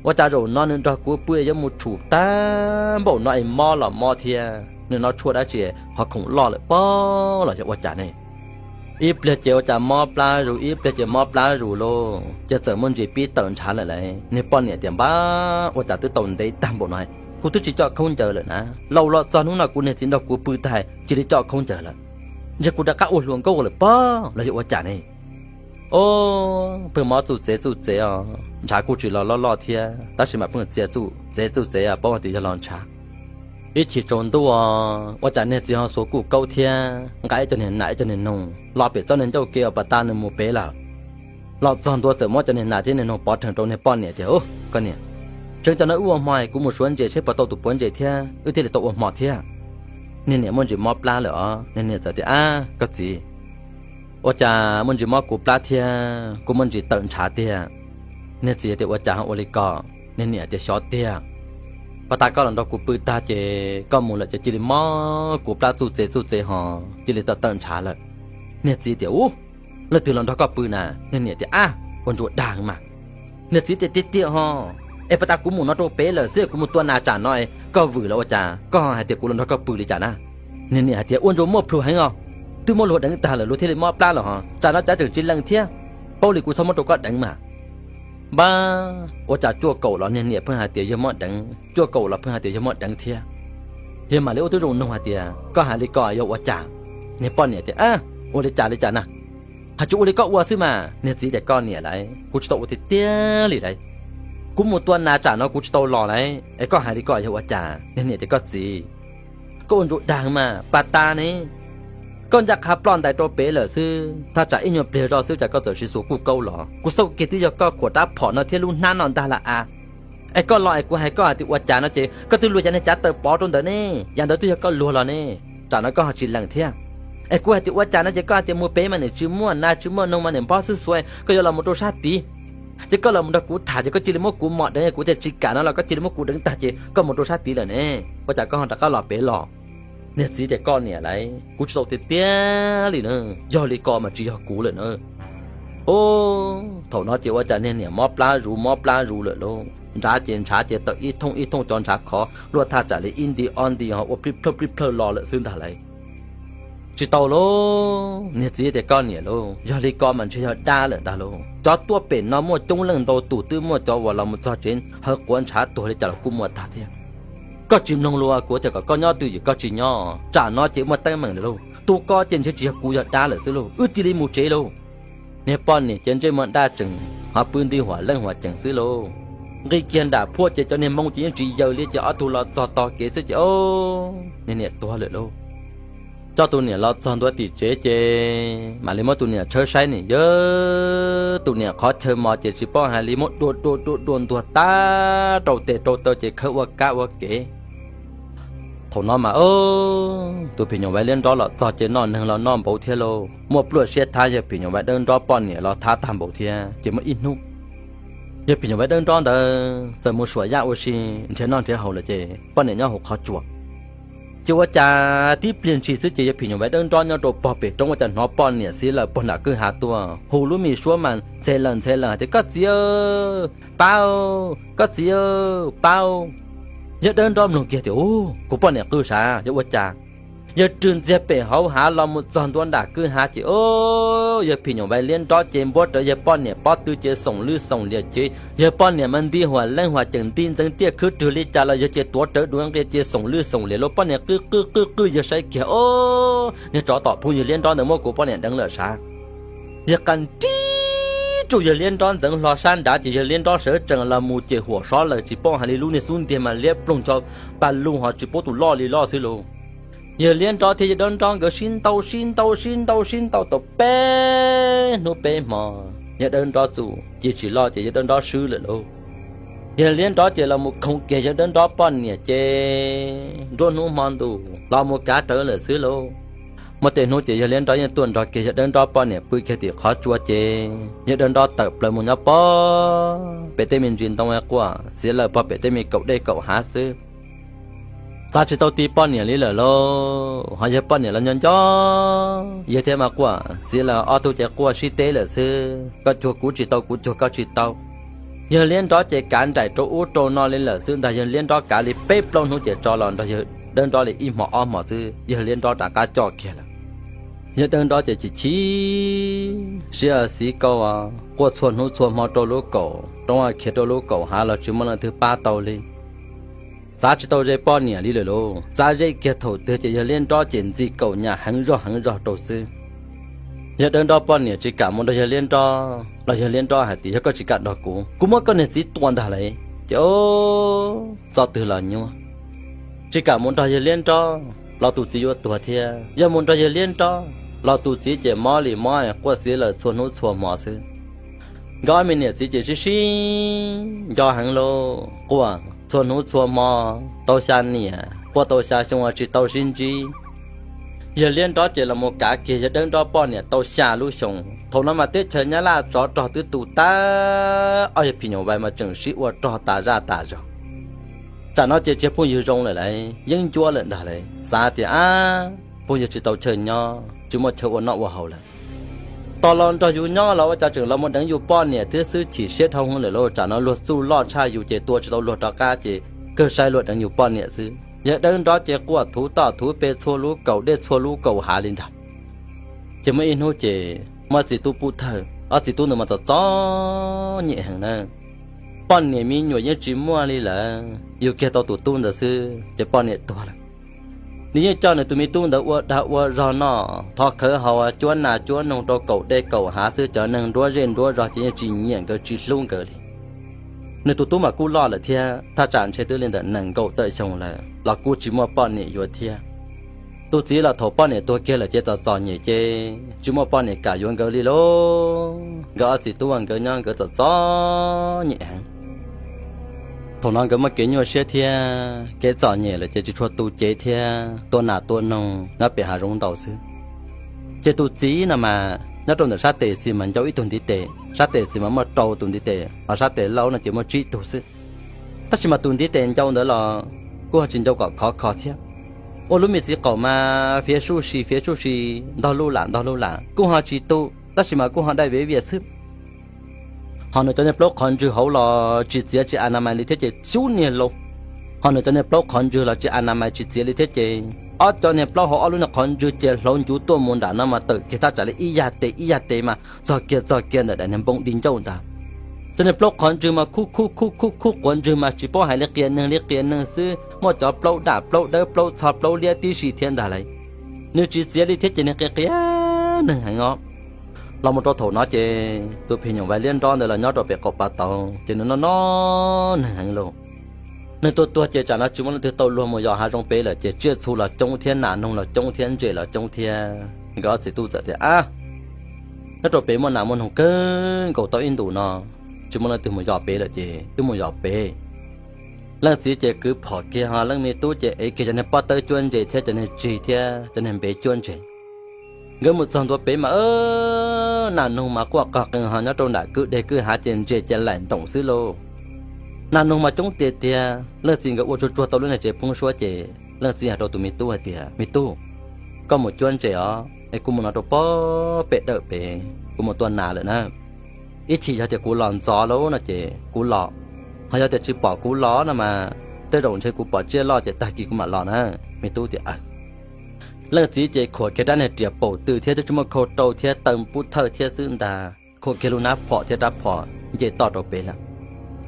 Ua cas zaum no nws nrog kuv pw yuav mus tshum tag npaum no es mob los mob thiab, nws noj tshuaj dab tsi qhov khoom loj lawm pob los yog ua cas ne? Ib pliag ces ua cas mob plab zus, ib pliag ces mob plab zus lauj, ces txawm muaj ntsis pib tawm ntshav lawm lauj. Niag poj niam tias npab, ua cas twb tau ntev tag npaum no, kuv twb tsis coj khaub ncaws lawm na, laus los txog hnub no kuv niag txiv nrog kuv pw tag cia li coj khaub ncaws lawm. Ntshe kuv rov qab ua hluas nkauj lawm pob los yog ua cas ne? O, pheej mob txuj txev txuj txev os, ntshav kuj tsis los loj loj thiab, tab sis mas pheej txia txuj txev txuj txev, paub hais tias yog los ntshav. Ib chim tsaus ntuj os, ua cas niag txiv ho xuas kuj kaub thiab nqa ib co niag nas ib co niag noog los pem txoj niag ncauj ke uas pas tas nws mus pem lawm. Los txog ntua txawm muab cov niag nas thiab niag noog pov rhees rau niag poj niam tias, koj niam, tseeb cov no wb ua hmo kuv mus suav ntses seb puas tau tus puav ntses thiab wb thiaj li tau ua hmo thiab. Niag niam muaj ntsis mob plab lawm os, niag niam txawm tias, ab koj txiv, ua cas muaj ntsis mob kuv plab thiab, kuv muaj ntsis tawm ntshav tiag. Niag txiv tias ua cas ho ua li ko? Niag niam tias xyov tiag, pas tas koj los nrog kuv pw tag ces koj mus lawm ces cia li mob kuv plab txuj txev txuj txev ho cia li tawm tawm ntshav lawm. Niag txiv tias, ub, leej twg los nrog koj pw na? Niag niam tias, ab, ua ntsuag dag mas. Niag txiv tias, tiag tiag ho, es pas tas kuv mus no rau pem lawm xwb, kuv mus tua nas tsam no es koj vwm los ua cas koj hais tias kuv los nrog koj pw li cas na? Niag niam hais tias, ua ntsuag muaj plhus heev os, twb muab luag deev tag lawm luag thiaj li mob plab los ho, tsam no cav tseem tsis lees thiab, paub li kuv txhob muab rau koj deev mas. Npab, ua cas cuaj kaum los niag niam pheej hais tias yawg muab deev, cuaj kaum los pheej hais tias yawg muab deev thiab. Yawg mam li ua tib zoo nug hais tias, koj hais li ko yog ua cas? Niag poj niam tias, ua li cas li cas na? Hais tsuas ua li koj ua xwb mas. Niag txiv tias, koj niam lauj, kuv tsis tau ua tiag tiag li lauj. Kuv mus tua nas tsam no kuv tsis tau los lauj, es koj hais li ko yog ua cas? Niag niam tias, koj txiv, koj ua ntsuag dag mas, pas tas ne, koj ncaj qha ploj ntais rau pem lawm xwb, thaj tsam ib nyuag pliag zoj xwb cas koj txawm siv xuas kuj kaub los. Kuv xauj kiag twb yog koj khuam rab phom no thiab lub hnab no ntag lauj as. Es koj los es kuv hais koj hais tias ua cas no ces koj twb luag cov niag cav taws pov rau ntawd ne, yam ntawd twb yog koj luag los ne, tsam no koj ho tsis lees thiab. Es kuv hais tias ua cas no ces koj hais tias mus pem mas niam tsis muaj nas tsis muaj noog mas niam npob xwb xuav, koj yuav los mus rau sab tid. Ces koj los mus nrog kuv tham ces koj cia li muab kuv mom deev, kuv tias tsis kam no los koj cia li muab kuv deev tag ces koj mus rau sab tid lawm ne, ua cas koj ho rov qab los pem los? Niag txiv tias, koj niam lauj, kuv tsis tau tiag tiag li na, yog li ko mas tsis yog kuv lawm na. O, thaum no ces ua cas niag niam mob plab zus mob plab zus lawm lauj, nrad ces ntshav ces tawm ib thooj ib thooj cov ntshav khov luaj thaj tsam li ib nti ob nti ho ua plij plhawj plij plhawj los lawm xwb ntag lauj. Tsis tau lauj, niag txiv tias, koj niam lauj, yog li ko mas ntshe yog dab lawm ntag lauj, cov tuaj pem no muaj coob leej ntau tus, twb muaj cov uas los mus txog tsev hawv quav ntshav tuag li cas los kuj muaj tag thiab. Koj tsis mloog lus kuv tias kom koj nyob twj ywm koj tsis nyob, tsam no ces muaj teeb meem lawm lauj, tus ko ces ntshe tsis yog kuv yog dab lawm xwb lauj, wb cia li mus tsev lauj. Niag poj niam ces ntsej muag daj tseem ho pw nti huam leej huam ceem xwb lauj. Nqis kiag nram phuaj ces cov niag moo ces yeej tsis yaws li ces ob tug los txog tog kev xwb ces o, niag niam tuag lawm lauj. Coj tus niam los txog ntua tim tsev ces mam li muab tus niam tshawb saib nim yawg, tus niam qhov chaw mos ces tsis paub hais li muab dua dua dua dua ntuag tag rau tes rau taw ces khawb ua kab ua kev. Thaum no mas o, tus phim nyuj vais liab nrob los txog ces noj neeg los noj npaum thiab lauj, muaj pluaj siab thab yawg phim nyuj vais dawb nrob poj niam los thab tag npaum thiab ces muaj ib hnub yawg phim nyuj vais dawb nrob ntawd txawm mus suam yaj ua si nrhiav noj nrhiav haus lawm ces poj niam nyob hauv qhov tsua. Ces ua cas tib pliag ntshis xwb ces yawg phim nyuj vais dawb nrob nyob rau pog pem roob ua cas hnov poj niam xiv lawm puag nram kwj ha tuaj hu lub me suab mas ntxhe lawm ntxhe lawm hais tias, koj txiv, pab, koj txiv, pab. Yawg dawb nrob mloog kiag tias, u, kuv poj niam qw sav, yog ua cas? Yawg rwg ntxiag pem hauv hav los mus txog ntua nram kwj ha ces o, yawg phim nyuj vais liab nrob ces npuab rawv yawg poj niam pob tw ces xoom lwj xoom liam ces yawg poj niam mas nti huam leej huam ceem nti ntxeev tiaj khwb rwg li cas los yawg ces tuav rawv duav nqia ces xoom lwj xoom liam lauj. Poj niam qw qw qw qw yawg saib kiag o, niag tsov tom phooj ywg liab nrob ntawd muab kuv poj niam deev lawm sav. Yawg qa nrib rau yawg liab nrob ntxeev hlo sab nrad ces yawg liab nrob sawv tsees los mus ces huam sob lawm tsis paub hais li lub niag xub ntiag mas liab ploog ncho pa lug ho tsis paub tus loj li loj xwb lauj. Yawg liab nrob thiab yawg dawb nrob nkawd sib ntaus sib ntaus sib ntaus sib ntaus tau peb hnub peb hmo. yawg Dawb Nrob txuj ci tsis loj ces yawg Dawb Nrob swb lawm lauj. Yawg Liab Nrob ces los mus khoov kiag yawg Dawb Nrob poj niam ces nruab hnub hmo ntuj los mus kav rawv lawm xwb lauj. Muaj tej hnub ces yawg Liab Nrob yeej tuaj nrog kiag yawg Dawb Nrob poj niam pw kiag tim qhov tsua ces yawg Dawb Nrob tawm plaws mus nyob pog pem tej me ntsis ntoo quaj xiv lawm pog pem tej me kaum dej kaum hav xwb. Txav tsis tau ti poj niam li lawm lauj, ho yawg poj niam los nyob nco yawg thiab mas quaj xiv lawm ob tug ces quaj sib teb lawm xwb, koj cuag kuv tsis tau kuv cuag koj tsis tau. Yawg Liab Nrob ces kav nraim rau ub rau no li lawm xwb ntag, yawg Liab Nrob kav li peb plaub hnub ces tso los nrog yawg Dawb Nrob li ib hmos ob hmos xwb yawg Liab Nrob rov qab coj kiag lawm. Yawg Dawb Nrob ces chim chim siab xiv kau quaj txhua hnub txhua hmo rau lub kaum roob khiav rau lub kaum hav los tsis muaj leej twg pab tau li. Txav tsis tau ze poj niam li lawm lauj, txav ze kiag thaum twg ces yawg Liab Nrob ces ntxi kaum nyam heev zog heev zog rau xwb. Yawg Dawb Nrob poj niam tsis kam mus nrog yawg Liab Nrob los yawg Liab Nrob hais tias yog koj tsis kam nrog kuv, kuv muab koj niag txiv tua ntag lauj. Ces txoj twg los nyuaj, tsis kam mus nrog yawg Liab Nrob los tus txiv yuav tuag thiab, yog mus nrog yawg Liab Nrob los tus txiv ces mob li mob quaj xiv lawm txhua hnub txhua hmo xwb. Nkawd ob me niam txiv ces sib sib nco heev lauj, quaj txhua hnub txhua hmo tau xya niam, quaj tau xya xyoo tsis tau sib ntsib. Yawg Liab Nrob ces los mus kav kiag yawg Dawb Nrob poj niam tau xya lub xyoo. Thaum no mas teb chaws Nyab Laj tsov rog twb tu tag, ob yawg phim nyuj vais mas tseem sib ua rog tas zaj tas zog. Tsam no ces tsis yog phooj ywg zoo lawm lauj, yeeb ncuab lawm ntag lauj, xav tias ab, phooj ywg tsis tau chaw nyob tsis muaj chaw ua noj ua haus lawm. Tos los nrog yus nyob los ua cas tseem los mus deev yus poj niam thiab xwb, chim siab dhau heev lawm lauj, tsam no luag txuj loj tshaj yus ces tua tsis tau luag rov qab ces kawg saib luag deev yus poj niam xwb. Yawg Dawb Nrob ces quaj thuv toj thuv pes txhua lub kaum dej txhua lub kaum hav li ntag. Ces muaj ib hnub ces muaj txiv tub pub thawj, ob txiv tub ntawd mas txom txom nyem heev na. Poj niam me nyuam yeej tsis muaj li lawm, yug kiag tau tus tub ntawd xwb ces poj niam tuag lawm. Nws yeej coj nws tus me tub ntawd ua dag ua zog noj thov khawv haus cuab nas cuab noog rau kaum dej kaum hav xwb, cov neeg nruab zej nruab zog ces yeej tsis nyiam nkawd tsis hlub nkawd li. Nws tus tub mas kuj loj lawm thiab, thaj tsam ntshe twb li ntawm nees nkaum tawm xyoo lawm los kuj tsis muaj poj niam yuav thiab. Tus txiv los thaum poj niam tuag kiag lawm ces txom txom nyem ces tsis muaj poj niam kam yuav nkawd li lauj. Nkawd ob txiv tub nkawd nyob nkawd txom txom nyem heev. Thaum no nkawd muaj kev nyuaj siab thiab kev txom nyem lawm ces tsis tshua tu cev thiab tua nas tua noog nyob pem hav zoov ntaus xwb. Ces tus txiv no mas nyob rau ntawm sab tes xis mas ncau ib tug ntiv tes, sab tes xis mas muaj rau tus ntiv tes, ho sab tes laub no ces muaj tsib tug xwb. Tab sis mas tus ntiv tes ncau ntawd los kuj ho tsis ncau kom khov kho thiab. Ua lub me txiv qaum mas fiav suj si fiav suj si, ntog luj lam ntog luj lam, kuj ho tsis tu, tab sis mas kuj ho dai viav vias xwb. Ho nws cov niag plaub qhov ntswg hauv los tsis txiav tsis a na mais li thiab ces xub niag laus. Ho nws cov niag plaub qhov ntswg los tsis a na mais tsis txiav li thiab ces ob cov niag plaub hauv ob lub niag qhov ntswg ces hlauv ncuv tuaj mus nram no mas tawm kiag thaj tsam li ib yag tes ib yag tes mas txog kiag txog kiag ntawm daim niag npoo di ncauj ntag. Cov niag plaub qhov ntswg mas khub khub khub khub khub quav ntswg mas tsis paub hais li qias neeg li qias neeg xwb, muaj cov plaub dam plaub dawb plaub txho plaub liab tib si thiab ntag lauj. Nws tsis txiav li thiab ces nws qias qias neeg heev os. Los mus rau thaum no ces tus phim nyuj vais liab nrob ntawd los nyob rau pem qaum pas tauv ces nws noj noj neeg heev lauj. Nws tuag tuag ces tsam no tsis muaj leej twg tau luag mus yos hav zoov pem lawm ces tsiaj txhu los coob thiab nas noog los coob thiab ntses los coob thiab. Nkawd ob txiv tub txawm tias ab, nyob rau pem muaj nas muaj noog kawg nkaus tau ib ntus no, tsis muaj leej twg mus yos pem lawm ces wb mus yos pem. Leej txiv ces kwv phom kiag ho leej me tub ces ev kiag cov niag pob tawb cuab ntses thiab cov niag tsig thiab cov niag npev cuab ntses. Nkawd mus txog ntua pem mas nas noog mas quaj qog qees ho nyob rau nram kwj deg kwj hav ces ntses ces laim ntoos xwb lauj. Nas noog mas coob tiag tiag. Leej txiv nkawd ua tsuag tsuag tau lub niag tsev poob suab ces leej txiv hais rau tus me tub hais tias me tub, koj mus cuab ntses os es kuv mus no rau pog pem dawm pem, kuv mus tua nas lawm na. Ib chim yog tias kuv los ntxov lauj no ces kuv los, ho yog tias tsis pom kuv los no mas tej zaum ntshe kuv pom tsiaj loj ces tag kis kuv mam los na. Me tub tias leej txiv ces khuam kiag rab niag riam paum twg thiab twb tsis muaj khau rau thiab taw pub thawj thiab xwb ntag, khuam kiag lub hnab phom thiab rab phom nce toj rau pem lawm.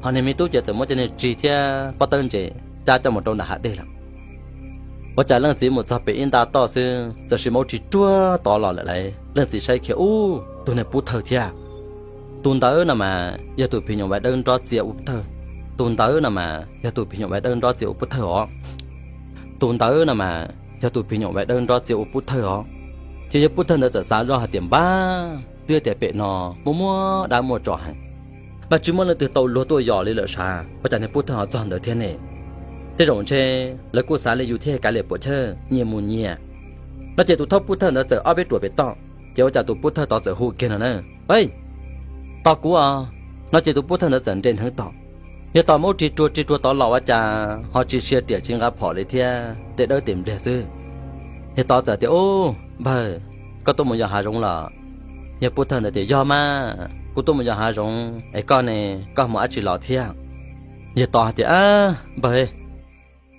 Ho niag me tub ces txawm muab cov niag tsig thiab pob tawb ntses cab coj mus rau nram hav dej lawm. Ua cas leej txiv mus txog pem ib nta toj xwb txawm sis maub ris ruag tod los lawm lauj. Leej txiv saib kiag ub, tus niag pub thawj thiab. Tus ntawd no mas yog tus phim nyuj vais dawb nrob txia ua pub thawj. Tus ntawd no mas yog tus phim nyuj vais dawb nrob txia ua pub thawj os. Tus ntawd no mas yog tus phim nyuj vais dawb nrob txia ua pub thawj os. Ces yog pub thawj ntawd txawm xav zoj hais tias npab, twb tias pem no muaj muaj dab muaj tsov heev, mas tsis muaj leej twg tau luag tuaj yos li lawm sav, ua cas niag Pub Thawj ho txog ntawd thiab ne? Tej zaum ntshe lawv kuj xav li yus thiab kav liam puam chawj nyias mus nyias. No ces tus thawj Pub Thawj ntawd txawm ob peb ruam pem toj, ces ua cas tus Pub Thawj tod txawm hu kiag no na, Tos kuv os. No ces tus Pub Thawj ntawd txawm nres hneev tos. Yog tos muab ris ruag ris ruag tod los ua cas ho tsis sia riam tsis nqa phom li thiab, tes dawb tes npliag xwb. Yog tod txawm tias, Ub, npawg, koj tuaj mus yos hav zoov los? Yog Pub Thawj ntawd tias, Yog mas, kuv tuaj mus yos hav zoov es koj ne, koj mus dab tsi los thiab? Yog tod hais tias, Ab, npawg,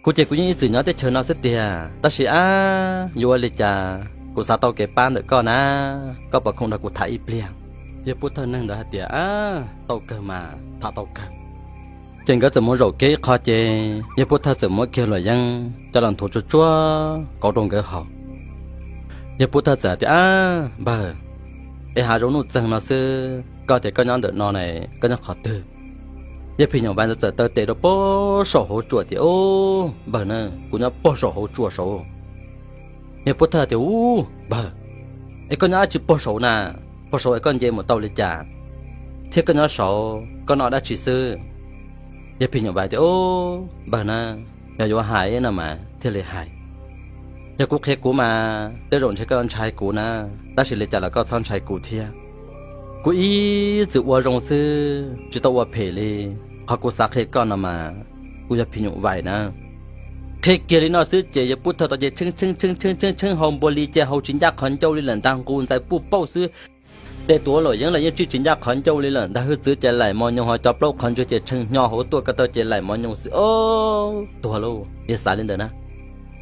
kuv ces kuv yeej ib txwm nyob teb chaws no xwb tiag, tab sis ab, yuav ua li cas kuv xav tau kev pab ntawm koj na, koj puas khoom nrog kuv tham ib pliag? Yog Pub Thawj neeg ntawd hais tias, Ab, tau kawg mas, tham tau kawg. Ces nkawd txawm mus zaum kev ib qho ces yog Pub Thawj txawm muab kiag luam yeeb coj los nthuav tsuag tsuag kauv rau nkawd haus. Yog Pub Thawj txawm hais tias, Ab, npawg, es hav zoov nuj txeeg no xwb, koj tias koj nyob ntawm no ne, koj nyob qhov twg? Yog Phim Nyuj Vais ntawd txawm taw tes rau pem saum hauv tsua tias, Ub, npawg na, kuv nyob pem saum hauv tsua saud. Yog Pub Thawj tias, Ub, npawg, es koj nyob dab tsi pem saud na? Pem saud es koj nce mus tau li cas? Thiab koj nyob saud koj noj dab tsi xwb? Yog Phim Nyuj Vais tias, Ub, npawg na, yog yuav hais no mas thiaj li hais. Yog kuv qhia kuv mas tej zaum ntshe koj ntshai kuv na, tab sis li cas los koj txhob ntshai kuv thiab. Kuv ib txwm ua zoo xwb, tsis tau ua phem li. Qhov kuv xav qhia koj no mas, kuv yog Phim Nyuj Vais na. Qhia kiag li no xwb ces yog Pub Thawj tod ces tshee tshee tshee tshee tshee hau npua li ces hau tsis ncaj qhov ncauj li lawm ntag, nqus ntxais puj pauj xwb. Ces tus ua luam yeeb los yeej tsij tsis ncaj qhov ncauj li lawm ntag, hwj txwv ces laim mos nyoos ho cov plaub qhov ntswg ces tshee hnyo hauv tuaj ko taw ces laim mos nyoos xwb. Ob, tuag lauj, yog xav li ntawd na.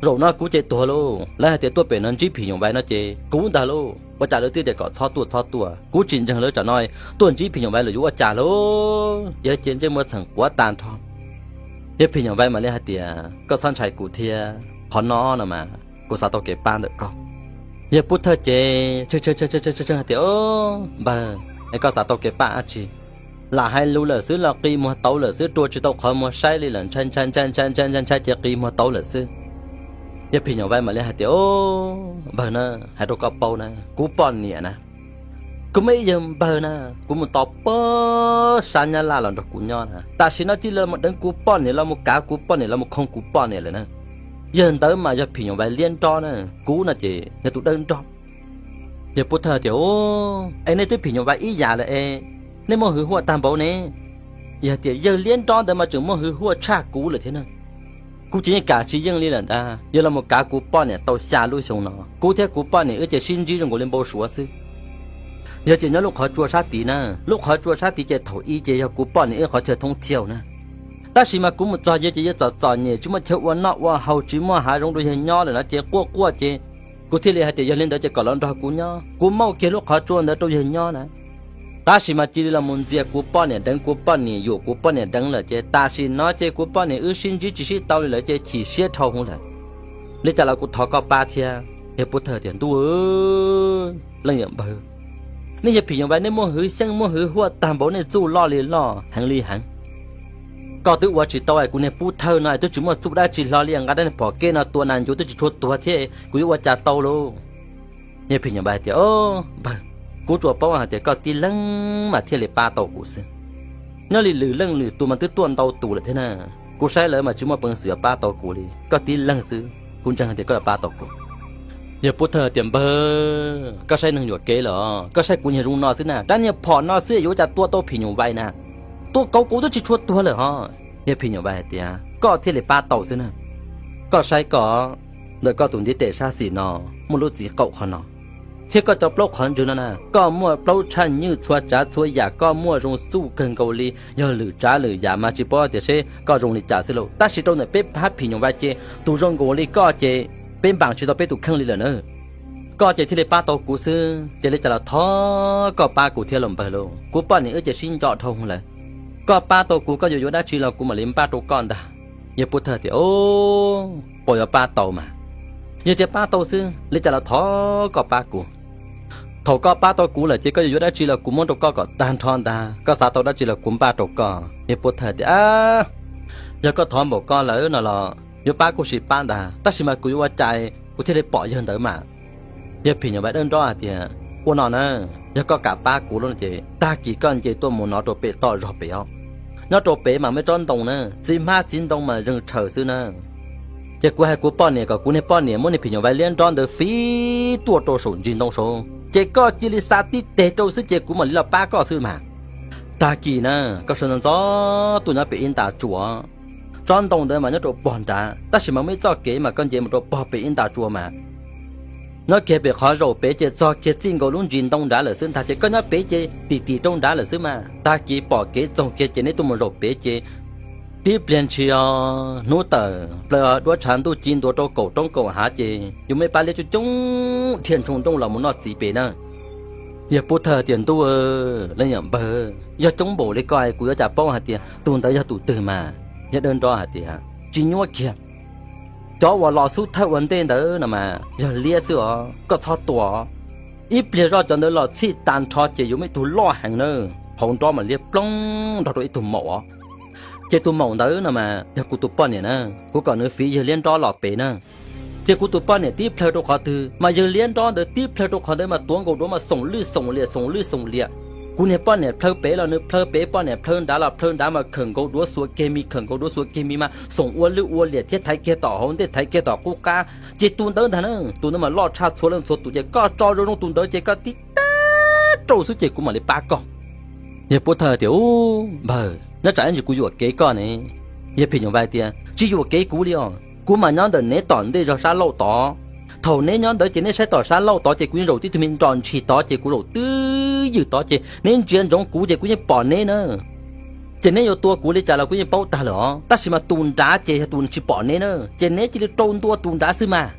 Zaum no kuv ces tuag lauj, lawv hais tias tuaj pem no ntsib Phim Nyuj Vais no ces kuv ntag lauj, ua cas lawv twb tias kom txhob tuaj txhob tuaj, kuv tsis ntseeg lawv tsam no tuaj ntsib Phim Nyuj Vais lawm yuav ua cas lauj, yog ces ntsej muag txheem quav tag nrho. Yog Phim Nyuj Vais mam li hais tias, Koj txhob ntshai kuv thiab, qhov no no mas kuv xav tau kev pab ntawm koj. Yog Pub Thawj ces tshee tshee tshee tshee hais tias, Ob, npawg, es koj xav tau kev pab dab tsi? Lam hais lus lawm xwb los qi muag tauv lawm xwb, rua tsis tau qhov muag saib li lawm, ntshai ntshai ntshai ntshai ntshai ntshai ces qi muag tauv lawm xwb. Yog Phim Nyuj Vais mam li hais tias, Ob, npawg na, hais rau koj paub na, kuv poj niam na, kuv muaj ib yawg npawg na, kuv mus tos pem sab Nyab Laj los nrog kuv nyob na, tam sim no cia li los deev kuv poj niam, los mus kav kuv poj niam, los mus khoo kuv poj niam lawm na. Yawg ntawd mas yog Phim Nyuj Vais liab nrob na, kuv no ces yog tus dawb nrob. Yog Pub Thawj tias, Es nej twb Phim Nyuj Vais ib yam lawm es nej muaj hwv huaj tag npaum ne? Yog tias yawg liab nrob ntawd mas tseem muaj hwv huaj tshaj kuv lawm thiab na. Kuv ces yeej kam tsis yeej li lawm ntag, yog los mus kav kuv poj niam tau xya lub xyoo no, kuv thiab kuv poj niam wb ces sib ntsib zoo nkaus li npau suav xwb. Yog ces nyob lub qhov tsua sab tid na, lub qhov tsua sab tid ces thaum ub ces yog kuv poj niam wb qhov chaw thoob thiaus na. Tab sis mas kuv mus txog yawg ces yawg txom txom nyem tsis muaj chaw ua noj ua haus, tsis muaj hav zoov rau yawg nyob lawm no ces quaj quaj ces kuv thiaj li hais tias yog li ntawd ces kom los nrog kuv nyob, kuv muab kiag lub qhov tsua ntawd rau yawg nyob na. Tab sis mas cia li los mus ntxias kuv poj niam deev, kuv poj niam yuam kuv poj niam deev lawm ces tam sim no ces kuv poj niam wb sib ntsib tsis sib tau li lawm ces chim siab dhau hwv lawm. Li cas los kuv thov koj pab thiab. Yog Pub Thawj tias, Ntuj, leej yawm npawg, nej yog Phim Nyuj Vais, nej muaj hwv xyeeb muaj hwv huaj tag npaum, nej txuj loj li loj heev li heev. Koj twb ua tsis tau es kuv niag Pub Thawj no twb tsis muaj txuj dab tsi hlo li, nqa dab niag phom keb no tua nas ncuav twb tsis tshua tuag thiab, kuv yuav ua cas tau lauj? Yog Phim Nyuj Vais tias, Ob, npawg, kuv tsuas paub hais tias koj tib leeg mas thiaj li pab tau kuv xwb. Nyob li lwm leej lwm tus mas twb tuaj ntau tus lawm thiab na, kuv saib lawv mas tsis muaj peev xwm yuav pab tau kuv li, koj tib leeg xwb kuv ntseeg hais tias koj yuav pab tau kuv. Yog Pub Thawj tias, Npawg, koj saib neeg yuam kev los, koj saib kuv niag zoo no xwb na, rab niag phom no xwb yuav ua cas tua tau Phim Nyuj Vais na? Tua kauv kuv twb tsis tshua tuag lawm ho. Yog Phim Nyuj Vais hais tias, Koj thiaj li pab tau xwb na. Koj saib koj, ntawm koj tus ntiv tes sab xis no muaj lub txiv qaum qhov no, thiab koj cov plaub qhov ntswg no na, koj muaj plaub tshaj nywj txhua tsav txhua yam, koj muaj zoo txuj kawg nkaus li. Yog lwm tsav lwm yam mas tsis paub tias seb koj zoo li cas xwb lauj, tab sis rau ntawm peb phab Phim Nyuj Vais ces tus zoo nkaus li koj ces peb npaam tsis tau peb tus kheej li lawm na. Koj ces thiaj li pab tau kuv xwb, ces li cas los thov koj pab kuv thiab los npawg lauj, kuv poj niam wb ces sib nco dhau lawm. Koj pab tau kuv, koj yuav yuav dab tsi los kuv mam li npaj rau koj ntag. Yog Pub Thawj tias, Puas yuav pab tau mas? Yog tias pab tau xwb, li cas los thov koj pab kuv. Thaum koj pab tau kuv lawm ces koj yuav yuav dab tsi los kuv muab rau koj kom tag nrho ntag, koj xav tau dab tsi los kuv npaj rau koj. Yog Pub Thawj tias, Yog koj thov npaum koj lawm no los yuav pab kuj sim pab ntag, tab sis mas kuv yuav ua cas kuv thiaj li pom yawg ntawd mas? Yog Phim Nyuj Vais dawb nrob hais tias, Ua no na, yog koj kam pab kuv lub no ces tag kis koj nce tuaj mus no rau pem toj zog pem os. Nyob rau pem mas muaj ib tsob ntoo na, txiv hmab txiv ntoo mas zeeg tshaws xwb na. Ces kuv hais kuv poj niam kom kuv niag poj niam muab niag phim nyuj vais liab nrob ntawd fiv tuaj rau saum ntsis ntoo saud, ces koj cia li xa tib teg rau xwb ces kuv mam li los pab koj xwb mas. Tag kis na, koj sawv ntxov ntxov tuaj nyob pem ib nta tsua. Tsob ntoo ntawd mas nyob rau pog nrad, tab sis mas muaj ib txoj kev mas koj nce mus rau pog pem ib nta tsua mas. Nyob kiag pem qhov zaum pem ces txog kiag txij nkaus lub ntsis ntoo nrad lawm xwb ntag, ces koj nyob pem ces tim tim rau nrad lawm xwb mas. Tag kis pom kev txoog kiag ces neb tuaj mus zaum pem ces tib pliag ntshis os, hnub tawm plaws duab tshav ntuj ci ntua rau kaum roob kaum hav ces yuav muaj ib pab liab coob coob dhia ntshoo nrooj los mus noj txiv pem na. Yawg Pub Thawj tias, Ntuj, leej yawm npawg, yog coob npaum li koj es kuv yuav cas paub hais tias tus ntawd yog tus twg mas? Yawg Dawb Nrob hais tias, Tsis nyuaj kiag, cov uas los xub thawj ua ntej ntawd no mas yog liab xwb os, koj txhob tua. Ib pliag zoj cov ntawd los txhij tag nrho ces yuav muaj ib tug loj heev na, hauv nrob mas liab ploog nrog rau ib tug maum os. Ces tus maum ntawd no mas yog kuv tus poj niam na, kuv kom nws fiv yawg liab nrob los pem na. Ces kuv tus poj niam tib plhaw rau qhov twg mas yawg liab nrob ntawd tib plhaw rau qhov ntawd mas tuav nkaus duav mas xoom lwj xoom liam xoom lwj xoom liam. Kuv niag poj niam plhaw pem los nws plhaw pem, poj niam plhaw nrad los plhaw nrad mas khawm nkaus duav xuas kiag mis, khawm nkaus duav xuas kiag mis mas xoom ua lwj ua liam thiab thaiv kiag tom hauv ntej thaiv kiag tom qub qab. Ces tus ntawd ntag na, tus ntawd mas loj tshaj txhua leej txhua tus, ces koj tso zoo zoo tus ntawd ces koj tib teg rau xwb ces kuv mam li pab koj. Yawg Pub Thawj tias, Ub npawg, nyob tsam ib ntsis kuv yuam kev koj ne. Yawg Phim Nyuj Vais tias, Tsis yuam kev kuv li os, kuv mas nyob ntawm neb tom ntej zog sab laug tod. Thaum neb nyob ntawd ces neb saib tom sab laug tod ces kuv yeej zaum tib tug me nro ntshis tod ces kuv zaum twb ywm tod ces neb ntsia ntsoov kuv ces kuv yeej pom neb na. Ces neb yuav tua kuv li cas los kuv yeej paub tag lawm os, tab sis mas tus nrad ces yog tus tsis pom neb na, ces neb cia li rau ntua tus nrad xwb mas.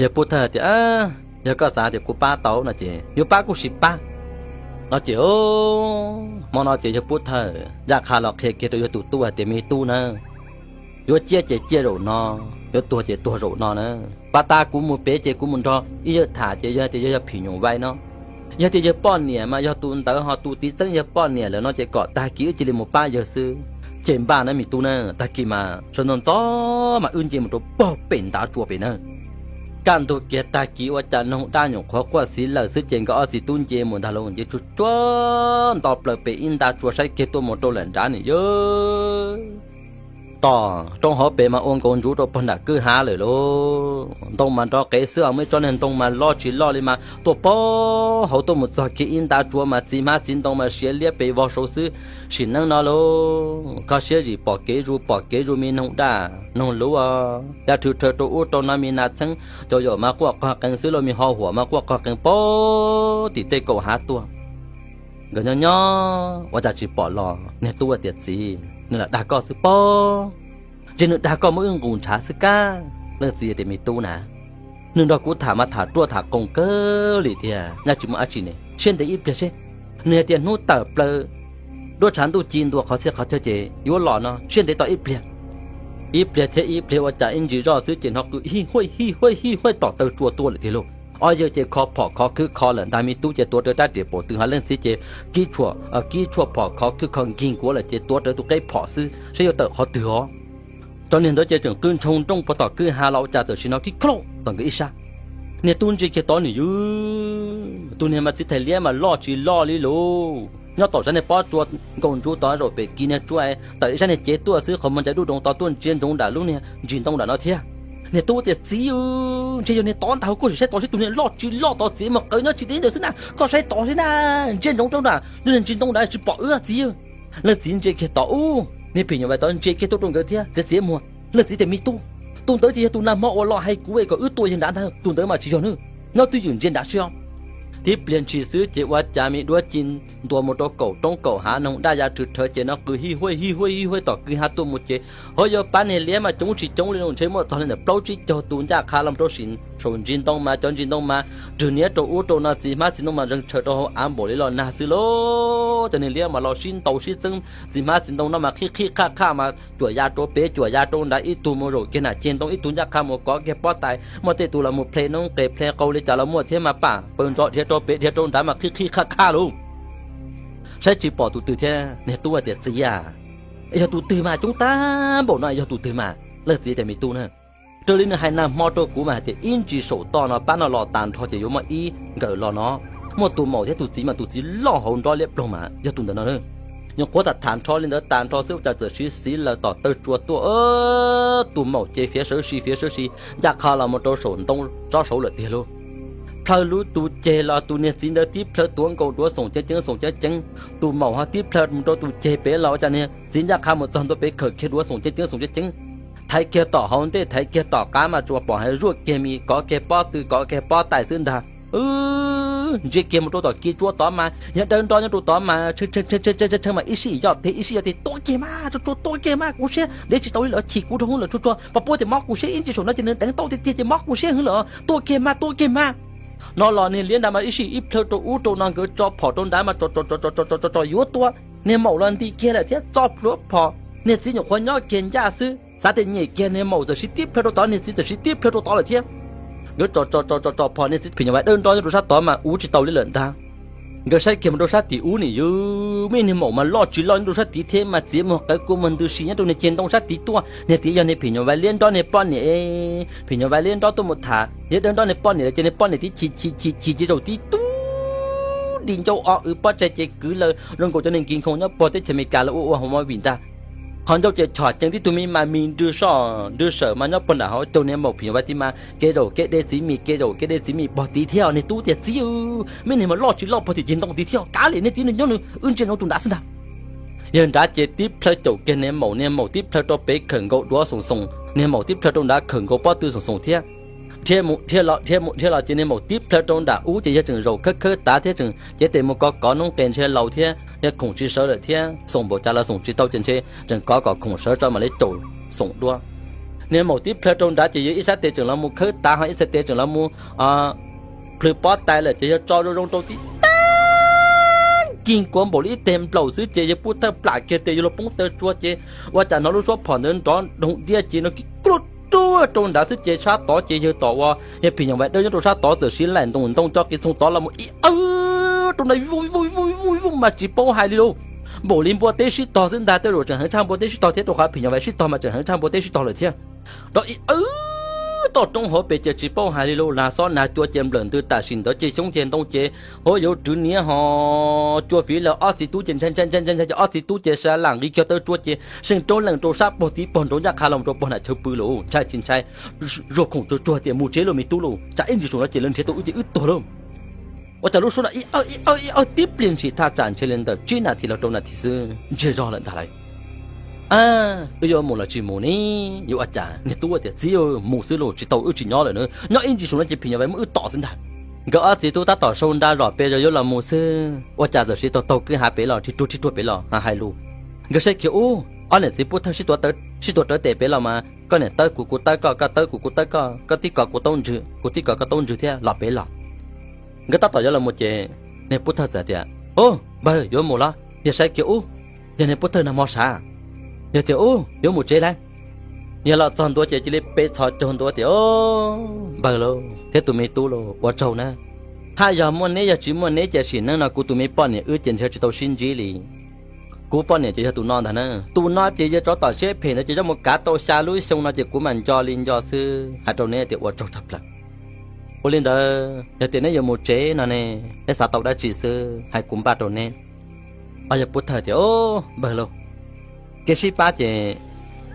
Yawg Pub Thawj tias, Yog koj xav tias kuv pab tau no ces yuav pab kuj sim pab. No ces hmo no ces yawg Pub Thawj ncaj qha los qhia kiag rau yawg tus tub hais tias, Me tub na, yuav ciaj ces ciaj zaum no, yuav tuag ces tuag zaum no na. Pas tas kuv mus pem ces kuv mus nrog ib yawg tham ces yawg tias yawg yog Phim Nyuj Vais no. Yog tias yawg poj niam mas yog tus ntawd ho tus tiv txeeb yawg poj niam lawm no ces kom tag kis wb cia li mus pab yawg xwb. Ces npaj na me tub na, tag kis mas sawv ntxov ntxov mas wb nce mus rau pog pem ntav tsua pem na. Kaj ntug kiag tag kis ua cas noog daj nyuam qhuav quaj xiv lawm xwb ces nkawd ob txiv tub nce mus ntag lauj, nce tsuag tsuag nto plaws pem ib nta tsua saib kiag tuaj mus rau lawm nrad nim yawg tom roob hauv pem mas ua nkaus ntsuv rau pog nram kwj hav lawm lauj. Ntoo mas nrov qev xwb os, muaj ib tsob niag ntoo mas loj tsis loj li mas tuaj pog hauv tuaj mus txog kiag ib nta tsua mas txiv hmab txiv ntoo mas siav liab pes vog saud xwb. Sim neej no lauj, kho siab zim pom kev zus pom kev zus me noog daj noog luv, ya rhwv rhaws rau ub rau no me nas txheeb, cov yaum mas quaj qog qees xwb lauj, me ho huam mas quaj qog qees pog tim tej kaum hav tuaj. Nkawd nyob nyob ua cas tsis pom los, niag tub tias, Txiv, nws lam dag koj xwb pob. Ntshe nws dag koj muab wb nqus ntshav xwb kab. Leej txiv tias, Me tub na, nws nrog kuv tham mas tham ruaj tham qoos kawg li tiag, nyaj tsis muaj dab tsi ne, siab ntev ib pliag seb. Nws hais tias hnub tawm plaws duab tshav ntuj ci ntua qhov txhia qhov chaw ces yuav los no, siab ntev tos ib pliag. Ib pliag thiab ib pliag ua cas ib ntsis zoj xwb ces hnov qw hij huaj hij huaj hij huaj tom taw tsua tuaj lawm tiag lauj. Ob yawg ces kho phom khov khwb kho lawm ntag, me tub ces tuav rawv rab riam paum twg ho leej txiv ces kib tshuam kib tshuam phom khov khwb kho nkig nkuav lawm ces tuav rawv tus qeb phom xwb saib yuav tawm qhov twg os. Cov niag ntawd ces tseem qw ntshoo nrooj puag tom kwj ha los ua cas txawm sim no kib khlauj tom nkawd ib sab. Niag tub ntsia kiag tod nws yws, tus niag mas txiv thais liab mas loj tsis loj li lauj, nyob tom sab niag pob tsua nkaus ntsuv tod zaum pem kis niag tsua tawm ib sab niag cev tuaj xwb, qhov muag ncaim duj doos tod tuaj ntsia ntsoov nram lub niag ntsis ntoo nram no thiab. Niag tub tias, Txiv, ntshe yog niag tod ntag, koj sim saib tod seb tus niag loj tsis loj tod, txiv mas qawv nyob tsis deb ntawd xwb na, koj saib tod seb na, ntsia ntsoov rau nram lub niag ntsis ntoo nrad tsis pom wb txiv. Leej txiv ntsia kiag tod ub, niag phim nyuj vais tod ntsia kiag tuaj rau nkawd thiab txiav txiav muag. Leej txiv tias, Me tub, tus ntawd ces yog tus nag hmo uas los hais kuv kom wb tua yawg nrad ntag, tus ntawd mas tsis yog na, nyob twj ywm ntsia nrad seb os. Tib pliag ntshis xwb ces ua cas me duab ci ntua mus rau kaum roob kaum hav, noog daj ya rhwv rhawv ces no qw hij huaj hij huaj hij huaj tom kwj ha tuaj mus ces, hov, yuav pab niag liab mas coob tsis coob li no, ntshe muaj txog li ntawm plaub tsib caug tus ncaj qha los rau saum ntsis ntoo mas cov ntsis ntoo mas rwg niab rau ub rau no, txiv hmab txiv ntoo mas zeeg tshaws rau hauv av npaum li los nag xwb lauj. Cov niag liab mas los sib ntaus sib txeeb, txiv hmab txiv ntoo no mas qhib qhib qhaj qhaj mas cuam ya rau pem cuam ya rau nrad, ib tug mus zaum kiag nram ceg ntoo, ib tug ncaj qha mus kov kiag pob tais, muaj tej tus los mus ple noob qes ple qau li cas los muaj thiab mas pam paws ntso dhia rau pem dhia rau nrad mas qhib qhib qhaj qhaj lauj. Saib tsis pom tus twg thiab, niag tub tias, Txiv a, yog tus twg mas coob tag npaum no, yog tus twg mas? Leej txiv tias, Me tub na, raws li nws hais nag hmo rau kuv mas hais tias ib ntsis saum toj no pab no los tag nrho ces yuav muaj ib nkawm los no, Muaj tus maum thiab tus txiv mas tus txiv loj hauv nrob liab ploog mas yog tus ntawm no. Nyuam qhuav tham tham nrho li ntawd tas nrho xwb ua cas txawm siv siv lawm tom taw tsua tuaj. Tus maum ces fiav sawv si fiav sawv si ncaj qha los mus rau saum ntoo tsob saud lawm tiag lauj. Plhaw lub tus ceg los tus niag txiv ntawd tib plhaw tuav nkaus duav xoom ceev ceev xoom ceev ceev. Tus maum ho tib plhaw mus rau tus ceg pem los ua cas niag txiv ncaj qha mus txog ntua pem khawm kiag duav xoom ceev ceev xoom ceev ceev. Thaiv kiag tom hauv ntej thaiv kiag tom qab mas tsuas pom heev zuaj kiag mis kov kiag pob tw kov kiag pob tais xwb ntag. Ntsia kiag mus rau tom kiv tsuab tod mas yog dawb nrob nyob rau tod mas tshee tshee mas ib sij yoj teg ib sij yoj teg tua kiag mas tsuag tsuag tua kiag mas kuv siab ntev tsis tau li lawm chim kuv rau hwv lawm tsuag tsuag pas puab tias mob kuv siab ib ntsis saum no ces nws deev tau tiag tiag ces mob kuv siab hwv lawm tua kiag mas tua kiag mas. No los niag liab nrad mas ib sij ib plhaw rau ub rau no nkawd tso phom rau nrad mas tso tso tso tso tso tso yuav tua. Niag maum los nti kiag lawm thiab tso plhuav phom. Niag txiv nyuam qhuav nyob kiag ncaj xwb xav tias nyem kiag niag maum txawm siv tib plhaw rau tod niag txiv txawm siv tib plhaw rau tod lawm thiab. Nkawd tso tso tso tso phom niag txiv phim nyuj vais dawb nrob nyob rau sab tod mas uv tsis tau li lawm ntag. Nkawd saib kiag mus rau sab tim ub nim yus me niag maum mas loj tsis loj nyob rau sab tid thiab mas txiav muag qawv kua muag ntws si nyob rau niag ceg ntoo sab tid tuaj. Niag tid yog niag phim nyuj vais liab nrob niag poj niam. Phim nyuj vais liab nrob tuaj mus tham yog dawb nrob niag poj niam lawm ces niag poj niam tib chim chim chim chim ces zaum tib tub di ncauj o wv pob tsaig ces kwv lawm zoo nkaus cov niag nkis nkhoos nyob puag teb chaws Amelikas lawv ua ua hauv movie ntag. Qhov ncauj ces chom ceev tib tug me mas mis nrws soj nrws sawm mas nyob puag nram hauv caug niag maum phim nyuj vais tid mas kev zaum kev de txiv mis kev zaum kev de txiv mis pog tid thiab niag tub tias txiv me niag mas loj tsis loj pog tim ceg ntoo tid thiab kav liam niag txiv nws nyob nws wb ntsia no tus nrad xwb ntag. Yawg nrad ces tib plhaw caum kiag niag maum niag maum tib plhaw rau pem khawm nkaus duav xoom xoom niag maum tib plhaw rau nrad khawm nkaus pob tw xoom xoom thiab. Dhia mus dhia los dhia mus dhia los ces niag maum tib plhaw rau nram ub ces yawg tseem zaum khawb khawb tav thiab tseem cev tes mus kov kov noob qes ntshe laus thiab yawg khoom tsis sawv lawm thiab xoom npaum cas los xoom tsis tau ces ntshe tseem kov kom khoom sawv tso mam li caum xoom dua. Niag maum tib plhaw rau nrad ces yawg ib sab tes tseem los mus khawb tav ho ib sab tes tseem los mus plhws pob tais lawm ces yawg tso zoo zoo rau tib tag nkig kuav npaum li ib teg nplaum xwb ces yawg pub thawj plam kiag tes yawg los poob taw tsua ces ua cas hnov lub suab phom ntawd nrov doo diab ces no kib kluj ruaj rau nrad xwb ces sab tod ces yawg tom uas yawg phim nyuj vais dawb nyob rau sab tod txawm siv laim ntoos ntoo co qis txoog tod los mus ib awb rau nrad vuj vuj vuj vuj mas tsis paub hais li lauj. Npaum li npua teb sib tog xwb ntag, tej zaum tseem heev tshaj npua teb sib tog thiab rau qhov phim nyuj vais sib tog mas tseem heev tshaj npua teb sib tog lawm thiab. Rau ib awb toj roob hauv pes ces tsis paub hais li lauj, nas xob nas cua ces nplawm ntws tam sim ntawd ces xyoob ces ntoo ces hauv yuav rwv niav ho cua fiv lawm ob txiv tub ces ntshai ntshai ntshai ntshai ces ob txiv tub ces sa lam nqis kiag taw tsua ces seem rau leem rau sab puag tid puag nraud ncaj qha los rau puag nram chaw pw lawm ntshai tsis ntshai zuag khoom tsuag tsuag tias mus tsev lauj me tub lauj, tsam ib ntsis saum no ces lawv nrhiav tau wb ces wb tuag lauj. Ua cas lub suab no ib awb ib awb ib awb tib pliag ntshis thaj tsam ntshe li ntawm tsib nas this los rau nas this xwb ntsiag zog lawm ntag lauj. Wb yuav mus los tsis mus ne? Yuav ua cas? Niag tub tias txiv mus xwb lauj, tsis tau wb tsis nyob lawm na, nyob ib ntsis saum no ces phim nyuj vais muab wb tom xwb ntag. Nkawd ob txiv tub tab tom sau nra zom pes zog yuav los mus xwb ua cas txawm siv taug taug kwj ha pem los rhib ruag rhib ruag pem los ha hais lus. Nkawd saib kiag ub, ob niam txiv pub thawj sib tuav rawv tes pem los mas koj niam tawb kuv kuv tawb koj, koj tawb kuv kuv tawb koj, koj tib kov kuv taub ntswg kuv tib kov koj taub ntswg thiab los pem los. Nkawd tab tom yuav los mus ces niag pub thawj txawm tias, Ub, npawg yuav mus los? Yawg saib kiag ub, yog niag pub thawj nag hmo sav. Yawg tias, Ub, yuav mus tsev lawm. Yawg los txog ntua ces cia li pe txhos caug ntua tias, Npawg lauj thiab tus me tub lauj, ua tsaug na. Haj yog muaj neb yog tsis muaj neb ces sim neej no kuv tus me poj niam wb ces ntshe tsis tau sib ntsib li. Kuv poj niam ces yog tus no ntag na, tus no ces yawg tsov tom siab phem ntawd ces coj mus kav tau xya lub xyoo no ces kuv mam nco li nco xwb, hais rau neb tias ua tsaug tshaj plaws. Ua li ntawd yog tias neb yuav mus tsev no ne, neb xav tau dab tsi xwb hais kuv npaj rau neb. Ob yawg pub thawj tias, Npawg lauj, kev sib pab ces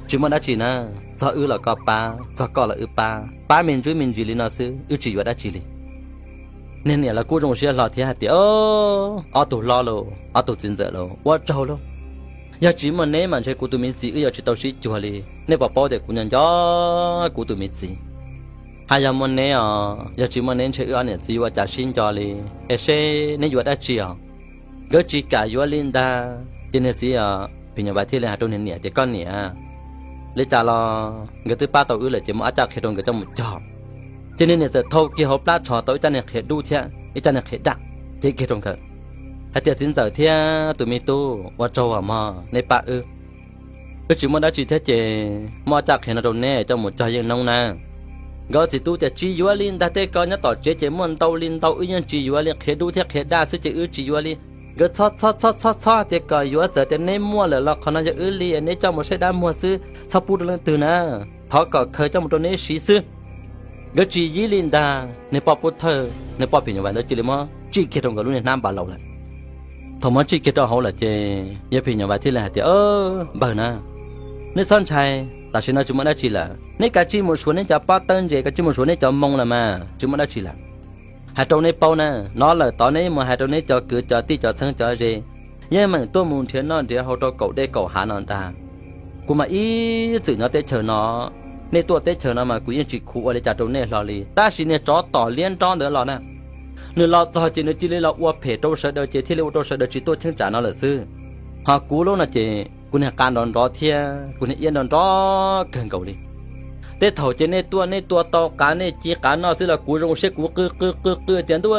tsis muaj dab tsi na, txog wb los koj pab, txog koj los wb pab, pab me ntsuj me ntsis li no xwb wb tsis yuav dab tsi li. Niag niam los kuj zoo siab hlo thiab hais tias, Ob tug hlob lauj, ob tug txiv ntxawm lauj, ua tsaug lauj. Yog tsis muaj neb mas ntshe kuv tus me txiv wb yuav tsis tau sib cuag li. Neb puas paub tias kuv nco nco kuv tus me txiv. Haj yog muaj neb os, yog tsis muaj neb ntshe wb ob niam txiv yuav ua cas sib nco li. Es seb neb yuav dab tsi os? Nkawd tsis kam yuav li ntag ces niag txiv os, phim nyuj vais thiaj li hais rau niag niam tias, Koj niam, li cas los nkawd twb pab tau wb lawm ces muab ob caj qhia rau nkawd coj mus cog. Ces niag niam txawm thau kiag hauv plab tsho tau ib caj niag qhia dub thiab ib caj niag qhia daj cev kiag rau nkawd hais tias, Txiv ntxawm thiab tus me tub, ua tsaug os mog, neb pab wb. Wb tsis muaj dab tsi thiab ces muab ob caj qhia no rau neb coj mus cog yeej noob na. Nkawd txiv tub tias, Tsis yuav li ntag, tej ko nyob tom tsev ces muaj ntau li ntau, wb yeej tsis yuav li, qhia dub thiab qhia daj xwb ces wb tsis yuav li. Nkawd txhob txhob txhob txhob txhob tias kom yuav, txawm tias neb muaj lawm los qhov no yog wb li, neb coj mus saib dab muag xwb, txhob pub rau leej twg na, thov kom khaws coj mus rau neb siv xwb. Nkawd tsis yib li ntag, niag poj pub thawj, niag poj phim nyuj vais ntawd cia li muab tsij kiag rau nkawd lub niag hnab npas laus lawm. Thaum muab tsij kiag rau hauv lawm ces yawg phim nyuj vais thiaj li hais tias, Npawg na, neb txhob ntshai, tam sim no tsis muaj dab tsi lawm. Neb kav tsij mus suav neb cov pob tawb ntses, kav tsij mus suav neb cov moo los mas tsis muaj dab tsi lawm. Hais rau neb paub na, hnov lawm tod neb mus hais rau neb cov kwv cov tij cov txheeb cov ze, yeej meem tuaj mus nrhiav noj nrhiav haus rau kaum dej kaum hav no ntag. Kuv mas ib txwm nyob teb chaws no, nej tuaj teb chaws no mas kuv yeej tsis khuv ua li cas rau nej hlo li. Tab sis niag tsov tom liab nrob ntawd los na, nws los txog ces nws cia li los ua phem rau sawv daws ces thiaj li ua rau sawv daws tsis tuaj cheeb tsam no lawm xwb. Ho kuv lub no ces kuv niag qa nrov nrov thiab kuv niag iab nrov nrov kawg nkaus li. Tej thaum ces nej tuaj nej tua tau qav nej ci qav noj xwb los kuv zoo siab kuv qw qw qw qw tias, Ntuj,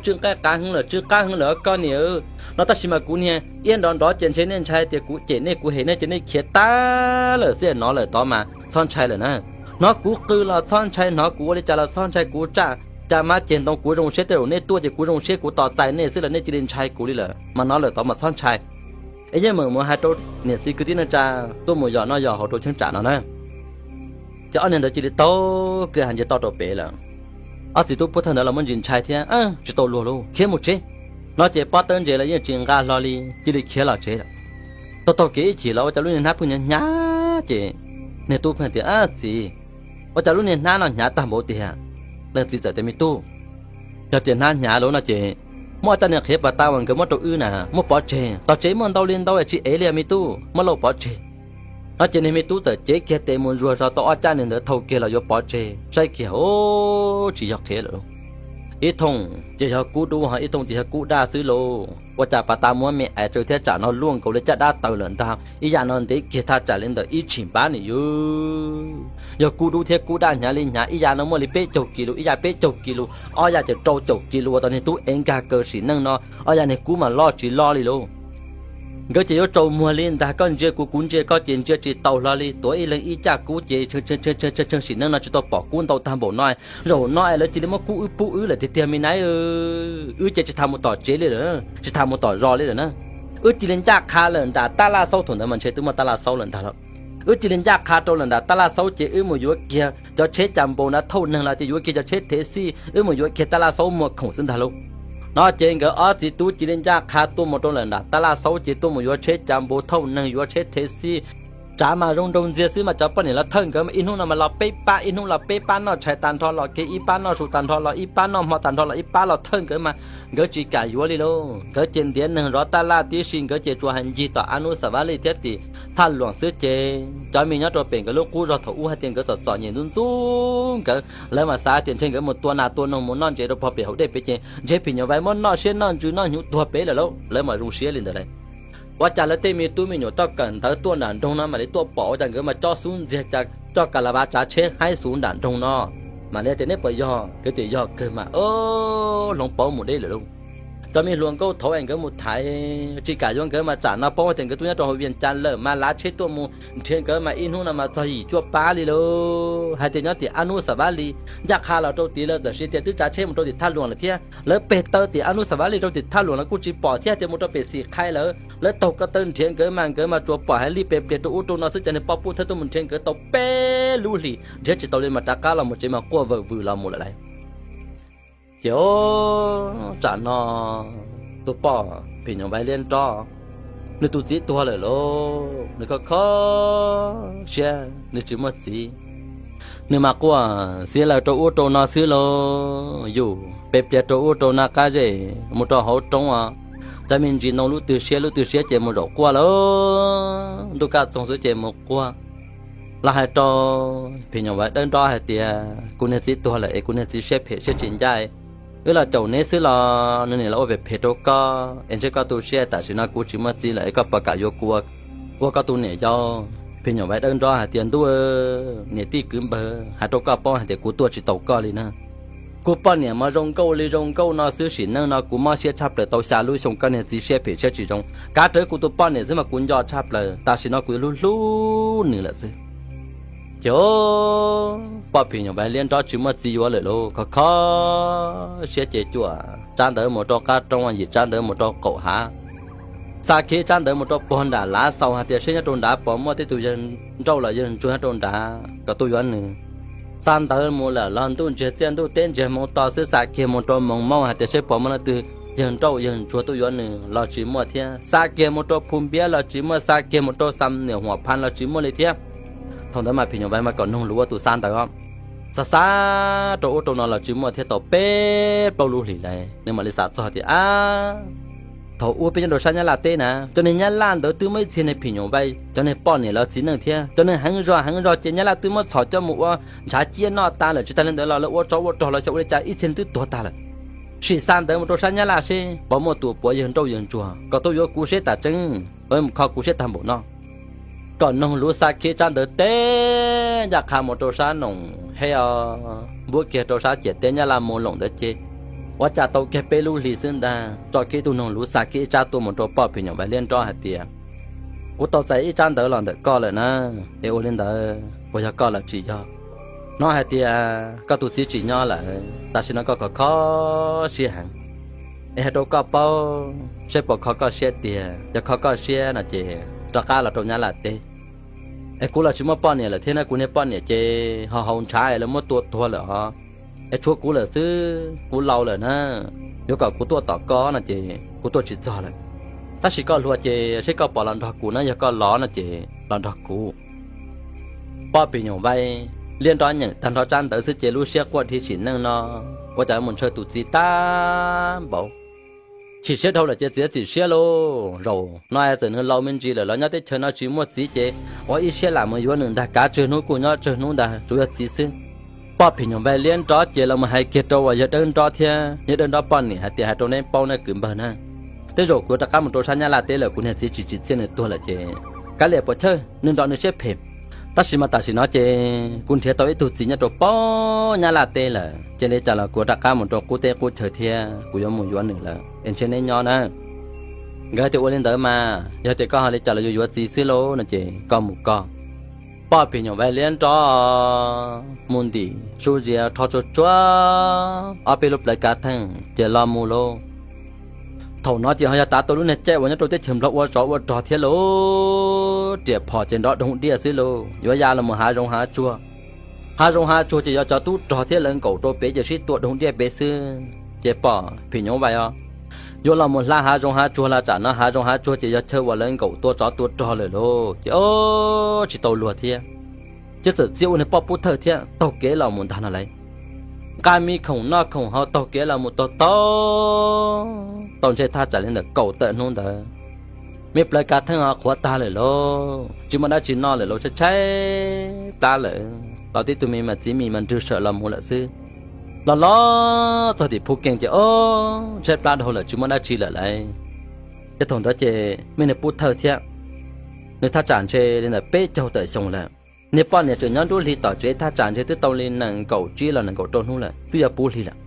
tsw nqaij qav heev lawm, tsw qab heev lawm koj niam no, tab sis mas kuv niag iab nrov nrov ces ntshe nej ntshai tias kuv cem nej kuv hem nej ces nej khiav tag lawm xwb. Hnov lawm tod mas txhob ntshai lawm na. Hnov kuv qw los txhob ntshai, hnov kuv ua li cas los txhob ntshai, kuv tsaj cas mab ceg ntoo kuv zoo siab tej zaum nej tuaj ces kuv zoo siab kuv tos txais nej xwb los nej cia li ntshai kuv li lawm mas hnov lawm tod mas txhob ntshai. Es yeej meem mus hais rau niam txiv kwv tij neej tsa tuaj mus yos noj yos haus rau cheeb tsam no na. Ces ob niag ntawd cia li taug kev hais ncig toj rau pem lawm. Ob txiv tub pub thawj ntawd los muaj ntsis ntshai thiab, tsis tau luag lauj, khiav mus tsev no ces pob tawb ntses los yeej tsis nqa hlo li, cia li khiav los tsev lawm. Taug taug kev ib chim los ua cas lub niag hnab pheej hnyav hnyav ces niag tub pheej tias, Txiv, ua cas lub niag hnab no hnyav tag npaum tiag? Leej txiv txawm tias, Me tub, yog tias hnab hnyav lawm no ces muab ob caj niag qhiav pas tas uas nkawd muab rau wb na, muab pov tseg, tom tsev muaj ntau li ntau tsis ev li me tub, muab lauj pov tseg. No ces niag me tub txawm cev kiag tes mus zuag zog tau ob caj niag ntawd thau kiag los yuav pov tseg, saib kiag, tsis yog qhiav lawm lauj. Ib thooj ces yog kub dub ho ib thooj ces yog kub daj xwb lauj. Ua cas pas tas muab me ais tsawv thiab tsam no luaj nkaus li caj dab taws lawm ntag. Ib yam no ntev kiag thaj tsam li ntawm ib tshim npab nws yog kub dub thiab kub daj hnyav li hnyav, ib yam no muaj li peb caug kis lus, ib yam peb caug kis lus, ob yam ces rau caum kis lus uas tau niag tub ev nkag kaw sim neej no, ob yam niag kub mas loj tsis loj li lauj. Nkawd ces yuav tsaus muag li ntag, koj ntsia kuv kuv ntsia koj ces ntsia tsis taus hlo li, tuav ib leeg ib caj kub ces tshee sim neej no tsis tau pom kub ntau tag npaum no. Zaum no es lawv cia li muab kub wb pub wb lawm tiag tiag me nab, wb ces tsis tas mus tom tsev li lawm, tsis tas mus tom zos li lawm na. Wb cia li ncaj qha lawm nram Tab Laj Xaub, thaum ntawd mas ntshe twb muaj Tab Laj Xaub lawm ntag lauj. Wb cia li ncaj qha rau lawm nram Tab Laj Xaub ces wb mus yuav kiag cov tsheb cas npaus na thauj neeg los ces yuav kiag cov tsheb thev xij, wb mus yuav kiag Tab Laj Xaub muag khoom xwb ntag lauj. No ces nkawd ob txiv tub cia li ncaj qha tuaj mus rau lawm nram Tab Laj Xaub ces tuaj mus yuav tsheb cas npaus thauj neeg yuav tsheb thev xij. Tsav mas zoo nraug ntxiag xwb mas cov poj niam los thawj nkawd mas ib hnub no mas los peb pab, ib hnub los peb pab noj tshais tag nrho los kiag ib pab noj su tag nrho los ib pab noj hmo tag nrho los ib pab los thawj nkawd mas nkawd tsis kam yuav li lauj. Nkawd ces ntiav neeg zov Tab Laj tib si, nkawd ces tsuas hais ncig tom Anub Xas Vas Lis thiab tim Thaj Luam xwb ces cov me nyob rau pem nkawd lub qub zog thaum ub hais tias nkawd txom txom nyem ntxub ntxub nkawd, lawv mas xav tias ntshe nkawd mus tua nas tua noog mus noj ntses rau pog pem hauv dej pem ces ntshe phim nyuj vais muab noj siab noj ntsws noj hnyuv tuag pem lawm lauj, lawv mas zoo siab li ntawd lauj. Ua cas lawv tej me tub me nyuam toj kawm ntawv tuaj nram nroog no mam li tuaj pom ua cas nkawd mas cob xub ntxiag cas coj kas las vas tsav tsheb haib xuv nram nroog no. Mam li tias neb puas yog? Nkawd tias yog kawg mas, o, hloov pauv mus deb lawm lauj. Cov me hluas nkauj thaud es nkawd mus thaiv tsis kam yuav nkawd mas tsam no paub tias nkawd twb nyob rau hauv Vias Cas lawm mas lav tsheb tuaj mus nrhiav nkawd mas ib hnub no mas txog yim cuaj pab li lauj. Hais tias nyob tim Anub Xas Vas Lis, ncaj qha los rau tid lawv txawm siv tias twb tsav tsheb mus rau tim Thaj Luam lawm thiab. Lawv peg taw tim Anub Xas Vas Lis rau tim Thaj Luam los kuj tsis pom thiab, tias mus rau pem Xim Qhai lawm. Lawv taug ko taw nrhiav nkawd mas nkawd mas tsuas pom hais li pes pliag rau ub rau no xwb, cov niag poj pub thawj tuaj mus nrhiav nkawd tau peb lub hlis nrhiav tsis tau li mas rov qab los mus tsev mas quaj vawm vwm los mus lawm lauj. Ces tsam no tus poj phim nyuj vais liab nrob, nws tus txiv tuag lawm lauj, nws kho kho siab nws tsis muaj txiv. Nws mas quaj xiv lawm rau ub rau no xwb lauj, yus pes pliag rau ub rau no qab zem mus rau hauv roob os. Cov me ntsis ntoo lub twg siab lub twg siab ces mus zaum quaj lauj, ntuj kaj txoog xwb ces mus quaj. Los hais rau phim nyuj vais dawb nrob hais tias kuv niag txiv tuag lawm es kuv niag txiv siab phem siab tsis ncaj, wb los caum neb xwb los nws niam los ua phem phem rau koj es ntshe koj tu siab, tam sim no kuv tsis muaj txiv lawm es koj puas kam yuav kuv ua koj tus niam yau? Phim nyuj vais dawb nrob hais tias ntuj, niam tij kwv npawg, hais rau koj paub hais tias kuv tuaj tsis tau koj li na. Kuv poj niam mas zoo nkauj li zoo nkauj no xwb, sim neej no kuv mob siab tshaj plaws tau xya lub xyoo, koj niag txiv siab phem siab tsis zoo, kav rawv kuv tus poj niam xwb mas kuv nco tshaj plaws, tam sim no kuv yuav hlub hlub nws lawm xwb. Ces poj phim nyuj vais liab nrob tsis muaj txiv yuav lawm lauj, kho kho siab ces cuam tsab ntawd mus rau qab roob, yim tsab ntawd mus rau qaum hav, xa khib tsab ntawd mus rau puag nram lav xaus hais tias seb nyob rau nrad puas muaj tej tus yawg nrauj los yawg ntsuag nyob rau nrad kom tuaj yuav nws. Xa ntawv mus lawm los ntuj ntsiag txiaj ntuj teb ntsiag hmoov to xwb, xa kiag mus rau Moos Moob hais tias seb puas muaj leej twg yawg nrauj yawg ntsuag tuaj yuav nws los tsis muaj thiab, xa kiag mus rau Phu Npiab los tsis muaj, xa kiag mus rau Xam Niam Huam Pha los tsis muaj li thiab. Thaum ntawd mas phim nyuj vais mas kom noog luv ua tus xa ntawv os, xa xa rau ub rau no los tsis muaj thiab, tau peb plaub lub hlis lawm nws mam li xav txog tias, ab, thaum ub peb nyob rau sab Nyab Laj teb na, cov neeg Nyab Laj ntawd twb muaj ib txhia neeg phim nyuj vais cov neeg poj niam lawv txiv neej thiab, cov neeg heev zog heev zog ces Nyab Laj twb muab txhom coj mus ua ntshav ciaj noj tas lawm, tsis tas li ntawd los lawv ua tsov ua rog los xyov ua li cas ib txhia twb tuag tag lawm. Sim xa ntawv mus rau sab Nyab Laj seb puas muaj tus puav yawg nrauj yawg ntsuag kom tuaj yuav kuv seb tas tseeb, kho kuv seb tag npaum no. Kom noog luv xa kiag tsab ntawv teb ncaj qha mus rau sab Noom Hej os, npuab kiag rau sab ciam teb Nyab Laj mus loos ntawd ces ua cas tau kiag peb lub hlis xwb ntag, tso kiag ib tug noog luv xa kiag ib tsab tuaj mus rau poj phim nyuj vais liab nrob hais tias, kuv tau txais ib tsab ntawv los ntawm koj lawm na, es ua li ntawd puas yog koj los tsis yog? Hnov hais tias koj tus txiv tsis nyob lawm, tam sim no koj kho kho siab heev, es hais rau koj paub seb puas kho koj siab tiag, yog kho koj siab no ces rov qab los rau Nyab Laj teb. Es kuv los tsis muaj poj niam lawm thiab na, kuv niag poj niam ces ho haus ntshav es lawv muab tua tuag lawm os, es tshuav kuv lawm xwb, kuv laus lawm na, yuav kom kuv tuaj tom koj no ces kuv tuaj tsis txog lawm. Tab sis koj hluas ces seb koj puas los nrog kuv na, yog koj los no ces los nrog kuv. Poj phim nyuj vais liab nrob nyeem tag nrho tsab ntawv xwb ces lub siab quaj dhi sim neej no, ua cas mus ntshaw tus txiv tag npaum. Chim siab dhau lawm ces txiav txim siab lauj, zaum no txawm nws laus me ntsis lawm los nyob teb chaws no tsis muaj txiv ces ua ib siab lam mus yuav nws ntag, kav tsawg hnub kuj nyob tsawg hnub ntag, tsuas yog txiv xwb. Poj phim nyuj vais liab nrob ces los mus hais kiag rau uas yawg Dawb Nrob thiab yawg Dawb Nrob poj niam hais tias, hais rau neb paub na kwv npawg na, tej zaum kuv yuav rov qab mus rau sab Nyab Laj teb lawm, kuv niag txiv tsis tsim txiaj nws tuag lawm ces kav liam puas chawj, nws nrog nws siab phem. Tab sis mas tam sim no ces kuv nrhiav tau ib tug txiv nyob rau pem Nyab Laj teb lawm, cia li cas los kuv yuav rov qab mus rau qub teb qub chaw thiab, kuv yuav mus yuav nws lawm es ntshe neb nyob na. Nkawd tias ua li ntawd mas yog tias koj ho li cas los yuav yuav txiv xwb lauj no ces koj mus koj. Poj phim nyuj vais liab nrob mus ntim su zias rho tsuag tsuag ob peb lub plawv kav theej ces los mus lauj. Thaum no ces ho yog tav tau lub niag caij uas nyob rau teb chaws Nplog ua tsov ua rog thiab lauj, riam phom ces nrov doog diaj xwb lauj, yuav ya los mus hav zoov hav tsuag. Hav zoov hav tsuag ces yog cov tub rog thiab lawv nkaum rau pem ces sib tua doog diaj pem xwb. Ces poj phim nyuj vais os, yuav los mus hla hav zoov hav tsuag los tsam no hav zoov hav tsuag ces yog chaw uas lawv nkaum tua tsov tua rog lawm lauj, ces o tsis tau luag thiab. Ces txawm txia ua niag poj pub thawj thiab taug kev los mus ntag no lauj. Nqa me khoom noj khoom haus taug kev los mus taug taug, tau ntshe thaj tsam li ntawm kaum tawm hnub ntawd, me plawv kav theej ho qhuav tag lawm lauj, tsis muaj dab tsi noj lawm lauj, tshaib tshaib plab lawm los tib tug me mas txiv mis mas nrwg sawm los mus lawm xwb. Los los txog tim Phu Kees ces o tshaib plab dhau lawm tsis muaj dab tsi lawm lauj. Ces thaum ntawd ces me niag pub thawj thiab nws thaj tsam ntshe li ntawm peb caug tawm xyoo lawm. Niag poj niam tseem nyob nruab hli tom tsev thaj tsam ntshe twb tau li nees nkaum tsib los nees nkaum rau hnub lawm, twb yuav puv hli lawm.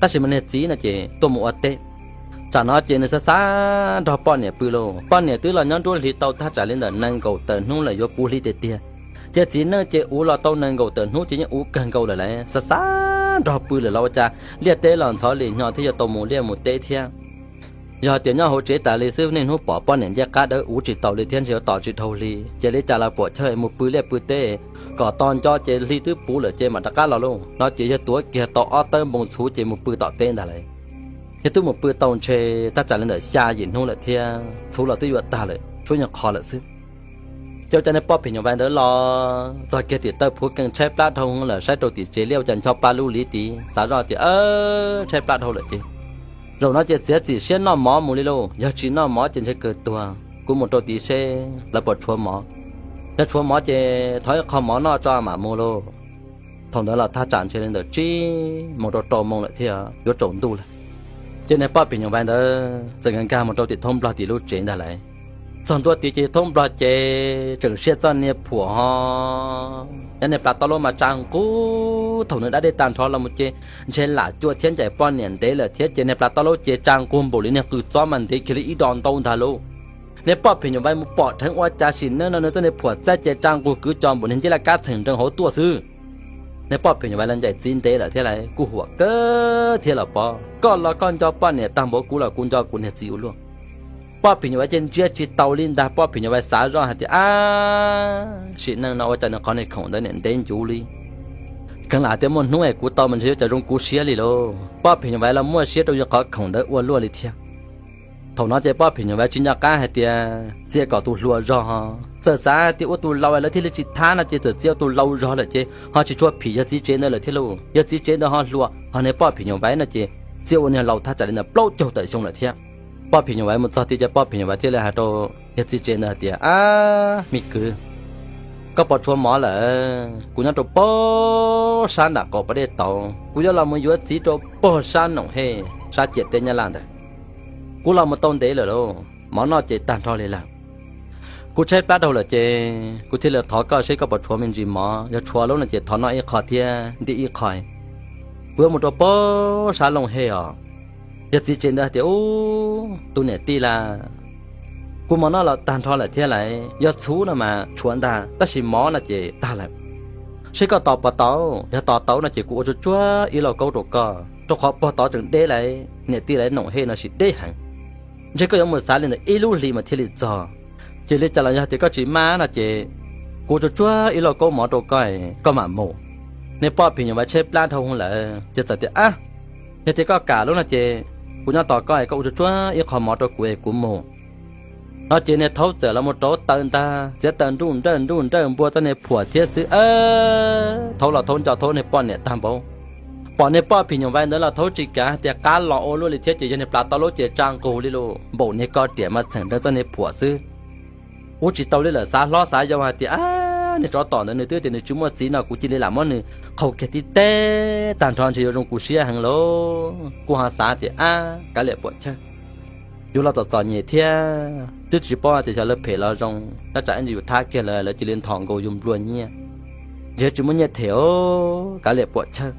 Tab sis mas niag txiv no ces tuaj mus ua teb. Tsam no ces nws xav xav nrog poj niam pw lauj, poj niam twb los nyob nruab hli tau thaj tsam li ntawm nees nkaum tawm hnub lawm yuav puv hli tiag tiag. Ces txiv neej ces uv los tau nees nkaum tawm hnub ces yeej uv kawg nkaus lawm lauj, xav xav nrog pw lawm los ua cas liaj teb los ntxhov li hnyo thiab yuav tau mus liaj mus teb thiab. Yog tias nyob hauv tsev tas li xwb niaj hnub pom poj niam ncej qab dawb uv tsis taus li thiab ntshe yuav tos tsis dhau hli, ces li cas los puam chawj mus pw liaj pw teb kom to nco ces hli twb puv lawm ces mam rov qab los lauj. No ces yog tuav kiag tau ob tawb npoo txhuv ces mus pw tom teb ntag lauj. Yog twb mus pw tau ntshe thaj tsam li ntawm xya yim hnub lawm thiab txhuv los twb yuav tag lawm, tshuav nyuag qho lawm xwb. Ces ua cas niag poj phim nyuj vais ntawd los txog kiag tim taw Phu Kees tshaib plab dhau lawm, saib rau tim tsev liaj ua cas ncho pa lub liv tid, xav zoj tias tshaib plab dhau lawm ces zaum no ces txiav txim siab noj mov mus li lauj, yog tsis noj mov ces ntshe kawg tuag, kuv mus rau tid seb lawv puas tshuav mov. Yog tshuav mov ces thov ib qho mov noj tso mam mus lauj. Thaum ntawd los thaj tsam ntshe li ntawm tsib moos rau rau moos lawm thiab yuav tsaus ntuj lawm. Ces niag poj phim nyuj vais ntawd txawm nkag nkag mus rau tim thoob nplog tim lub tsev ntag lauj. Txog ntua tid ces thoob nplog ces tseem siab txoj niag phuam ho, nyob niag plas taub laub mas tsa nqug. Thaum nws da dej tag nrho los mus ces ntshe lam cua thiab ncaim poj niam ntev lawm thiab ces niag plas taub laub ces tsa nqug npaum li niag qws txob mas ntev kiag li ib do ntau ntag lauj. Niag poj phim nyuj vais mus pom dheev ua cas sim neej no nws txoj niag phuam txaij ces tsa nqug kwv co npaum niag ncej laj kab txheem nrees hauv tuaj xwb. Niag poj phim nyuj vais los ncaim txiv ntev lawm thiab lauj, kuj huam kawg thiab los pov, koj los koj nco poj niam tag npaum kuv los kuv nco kuv niag txiv ua luaj. Poj phim nyuj vais ces ntsia tsis taus li ntag, poj phim nyuj vais xav zoj hais tias ab, sim neej no ua cas nws qhov niag khoom ntawd niam ntev ncuv li. Kheev lam tias muaj hnub es kuv tau mas ntshe yuav cas zoo kuv siab li lauj. Poj phim nyuj vais los muaj siab rau yawg qhov khoom ntawd ua luaj li thiab. Thaum no ces poj phim nyuj vais tsis nco qab hais tias txia kom tus hluas zog, txawm xav hais tias ua tus laus lawv thiaj li tsis thab no ces txawm txia ua tus laus zog lawm ces ho tsis tshua phim yawg txiv tsev ntawd lawm thiab lauj. Yawg txiv tsev ntawd ho hluas ho niag poj phim nyuj vais no ces txia ua niag laus thaj tsam li ntawm plaub caug tawm xyoo lawm thiab. Poj phim nyuj vais mus txog tid ces poj phim nyuj vais thiaj li hais rau yawg txiv tsev ntawd hais tias, Ab, me kwv, koj puas tshuav mov lawm? Kuv nyob rau pog sab nram qaum pas dej tauv, kuv yuav los mus yuav txiv rau pog sab Noom Hej sab ciam teb Nyab Laj ntawd. Kuv los mus tau ntev lawm lauj, mov noj ces tag nrho li lawm. Kuv tshaib plab dhau lawm ces kuv thiaj li thov koj seb koj puas tshuav me ntsis mov, yog tshuav lub no ces thov noj ib qho thiab ntim ib qho. Kuv yuav mus rau pog sab Looj Hej os. Yawg txiv tsev ntawd tias, Ub, tus niam tij las, kuv mov noj los tag nrho lawm thiab lauj, yog txhuv no mas tshuav ntag tab sis mov no ces tag lawm. Seb koj tos puas tau, yog tos tau no ces kuv ua tsuag tsuag ib lauj kaub rau koj, rau qhov puag tod tseem deb lauj, niam tij lawv Noom Hej no sis deb heev. Ntshe koj yuav mus xav li ntawd ib lub hlis mas thiaj li txog. Ces li cas los yog tias koj tsis maj no ces kuv tsuag tsuag ib lauj kaub mov rau koj, koj mam mus. Niag poj phim nyuj vais tshaib plab dhau hwv lawm ces txawm tias, Ab, yog tias koj kam lub no ces kuv nyob tos koj, koj ua tsuag tsuag ib qho mov rau kuv es kuv mus. No ces niag thaub txawm los mus rauv taws ntag, txiav taws nruj nrawj nruj nrawj npua txoj niag phuam thiab xwb. Thaub los thaub nco thaub niag poj niam tag npaum. Pom niag poj phim nyuj vais ntawd los thaub tsis kav hais tias qab los ua luaj li thiab ces yog niag plas tau lub ces tsa nqug li lus npaum niag ko riam mas txheem nreeg txoj niag phuam xwb. Ub tsis tau li lawm, xav hlob xav yau hais tias, Ab, niag tsov tom ntawd nws twb tias nws tsis muaj txiv no kuv cia li lam muab nws qhau kiag tib teg tag nrho ntshe yuav zoo kuv siab heev lauj. Kuv ho xav tias, Ab, kav liam puam chawj, yus los txom txom nyem thiab twb tsis paub tias xyov lawv phem los zoo, tab tsam ib ntsis yus thab kiag lawv, lawv cia li nthos nkaus yus nplua nyiaj, ntshe tsis muaj nyiaj them os, kav liam puam chawj.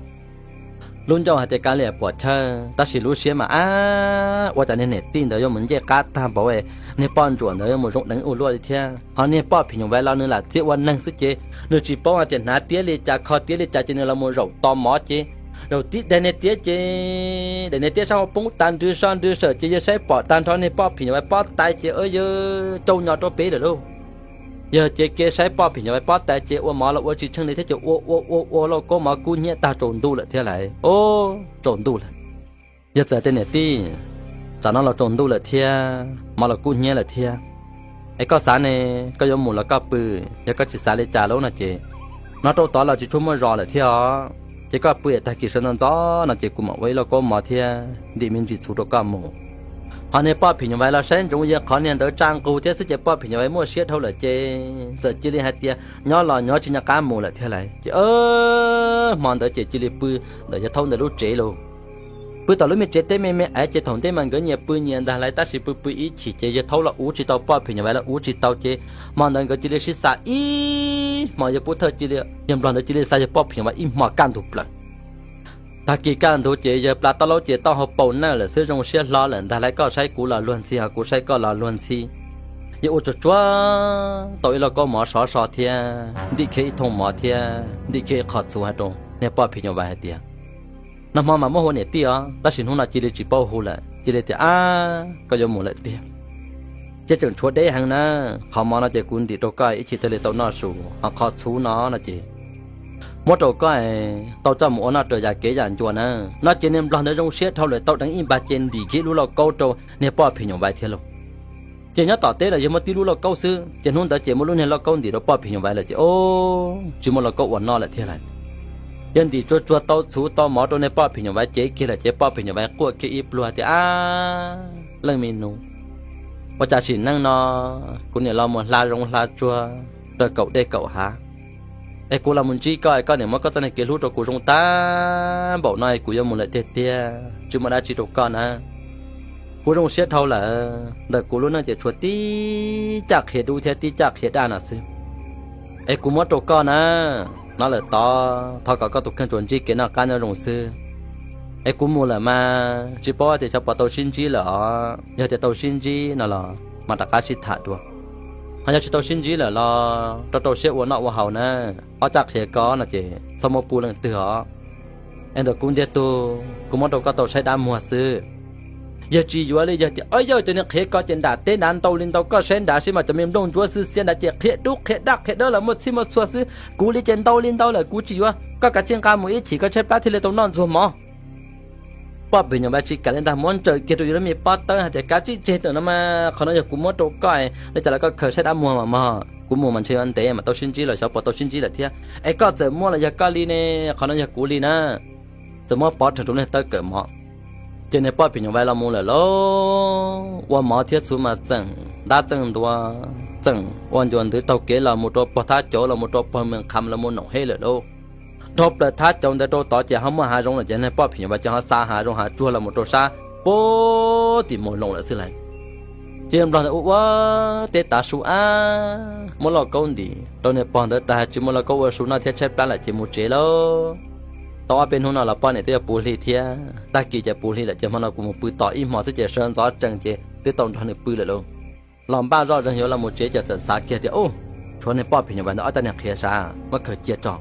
Lub ncauj hais tias kav liam puam chawj tab sis lub siab mas, Ab, ua cas niag niam tij ntawd yuav mus ncej qab tag npaum, niag poj ntsuam ntawd yuav mus zoo deev ua luaj li thiab, ho niag poj phim nyuj vais los nws lam txia ua neeg xwb ces nws tsis paub hais tias hnav tiab li cas kho tiab li cas ces nws los mus zaum tos mov ces zaum tib daim niag tiab ces daim niag tiab sab hauv poob tas nrws so nrws sawm ces yawg saib pom tag nrho niag poj phim nyuj vais pob tais ces yawg caum nyo rau pem lawm lauj. Yawg ces kev saib poj phim nyuj vais pob tais ces ua mov los ua tsis tsheej li thiab ces ua ua ua ua lauj kaub mov kub hnyiab tag tsaus ntuj lawm thiab lauj. Tsaus ntuj lawm. Yawg txawm tias niam tij, tsam no los tsaus ntuj lawm thiab mov los kub hnyiab lawm thiab, es koj xav ne, koj yuav mus los koj pw, yog koj tsis xav li cas lauj no ces, no rau tod los tsis tshua muaj zos lawm thiab os, ces koj pw es tag kis sawv ntxov ntxov no ces kuv mam ua ib lauj kaub mov thiab ntim me ntsis txhuv rau koj mus. Ho niag poj phim nyuj vais los saib ntsoov yawg qhov niag ntawd tsa nqug thiab xwb ces poj phim nyuj vais muaj siab dhau lawm ces txawm cia li hais tias nyob los nyob tsis nco qab mus lawm thiab lauj. Ces hmo ntawd ces cia li pw ntawm yawg thaub ntawd lub tsev lauj. Pw tom lub me tsev teb me me es ces thaum ntej mas nkawd nyias pw nyias ntag lauj tab sis pw pw ib chim ces yawg thaub los uv tsis tau poj phim nyuj vais los uv tsis tau ces hmo ntawd nkawd cia li sib xav ib hmo, yawg pub thawj cia li, yawg nplog ntawd cia li xav yawg poj phim nyuj vais ib hmo kaj ntug plaws. Tag kis kaj ntug ces yawg plas taub laub ces taub hau paus nawj lawm xwb zoo siab hlo lawm ntag lauj, koj saib kuv los luag ntxhi ho kuv saib koj los luag ntxhi. Yawg ua tsuag tsuag tau ib lauj kaub mov sov so thiab ntim kiag ib thooj mov thiab ntim kiag ib qho txhuv hais rau niag poj phim nyuj vais hais tias, nag hmo mas muab hu niam tij os tab sis hnub no cia li tsis paub hu lawm, cia li tias, Ab, koj yuav mus lawm tiag. Ces tseem tshuav deb heev na, qhov mov no ces kuv ntim rau koj ib chim thiaj li tau noj su, ho qhov txhuv no no ces muab rau koj tau coj mus ua noj rau yam kev yam ncua na. No ces niag nplog ntawd zoo siab dhau lawm tau deev ib npag ces ntim kiag lub lauj kaub rau niag poj phim nyuj vais thiab lauj. Ces nyob tom teb los yawg muaj tib lub lauj kaub xwb ces hnub ntawd ces muab lub niag lauj kaub ntim rau poj phim nyuj vais lawm ces o, tsis muaj lauj kaub ua noj lawm thiab lauj. Yawg ntim tsuag tsuag tau txhuv tau mov rau niag poj phim nyuj vais cev kiag lawm ces poj phim nyuj vais quaj kiag ib pluag tias, Ab, leej me nus, ua cas sim neej no kuv niam los mus hla zoov hla tsuag raws kaum dej kaum hav es kuv los mus ntsib koj es koj niam muab koj txoj niag kev hlub rau kuv zoo tag npaum no es kuv yuav mus lawm tiag tiag tsis muaj dab tsi rau koj na. Kuv zoo siab dhau lawm, ntawm kuv lub neej ces tshuav tib caj qhia dub thiab tib caj qhia daj no xwb es kuv muab rau koj na. No lawm tod thov kom koj tus kheej tsuas ntsib kev noj qab nyob zoo xwb es kuv mus lawm mas tsis paub tias xyov puas tau sib ntsib lawm os. Yog tias tau sib ntsib no los mas rov qab sib tham dua, ho yog tsis tau sib ntsib lawm los rau rau siab ua noj ua haus na. Ob caj qhia ko no ces txhob muab pub leej twg os. Es ntawm kuv ntiag tug kuv muab rau koj tau saib dab muag xwb. Yog tsis yuav li yog tias, Ob yawg, cov niag qhia ko ces nram teb nrad ntau li ntau, koj saib nrad seb mas cov me nplooj ntsuab xwb xiab nrad ces qhia dub qhia daj qhia dawb los muaj txhij muaj txhua xwb, kuv li ces ntau li ntau lawm kuv tsis yuav. Koj kav tsij nqa mus ib chim koj tshaib plab thiaj li tau noj ntxuag mov. Poj phim nyuj vais tsis kam li ntag, muab nrawm kiag rau yus lub me pob tawb hais tias, Kav tsij tseg ntawm no mas, qhov no yog kuv muab rau koj, li cas los koj khaws saib dab muag mas mog, kuv mus mas ntshe yuav ntev mas tau sib ntsib los xyov puas tau sib ntsib lawm thiab. Es koj txawm muab los yog koj li ne, qhov no yog kuv li na. Txawm muab pov rau niag tawb kawm mov. Ces niag poj phim nyuj vais los mus lawm lauj, ua mov thiab txhuv mas txeem ntab txeem ntua, txeem ua ncua ntws taug kev los mus rau pog thab cauv, los mus rau pog me qham, los mus noom hej lawm lauj. Dhau plaws thab cauv ntawd rau tod ces ho muaj hav zoov lawm ces niag poj phim nyuj vais ces ho xa hav zoov hav tsuag los mus rau sab puag tim mus loo lawm xwb lauj. Ces nplog ntawd ua ua teb tav su ab, muab lauj kaub ntim rau niag pog ntawd tas, tsis muaj lauj kaub ua su noj thiab tshaib plab lawm ces mus tsev lauj. Tau ob peb hnub no los poj niam twb yuav puv hli thiab, tag kis ces puv hli lawm ces hmo no kuv mus pw tom ib hmo xwb ces sawv ntxov tsees ces twb tau nrog nws pw lawm lauj. Los npaj zoj zeeg yuav los mus tsev ces txawm xav kiag tias, Ub, tshuav niag poj phim nyuj vais ntawd ob caj niag qhiav sav, muab khaws cia tso.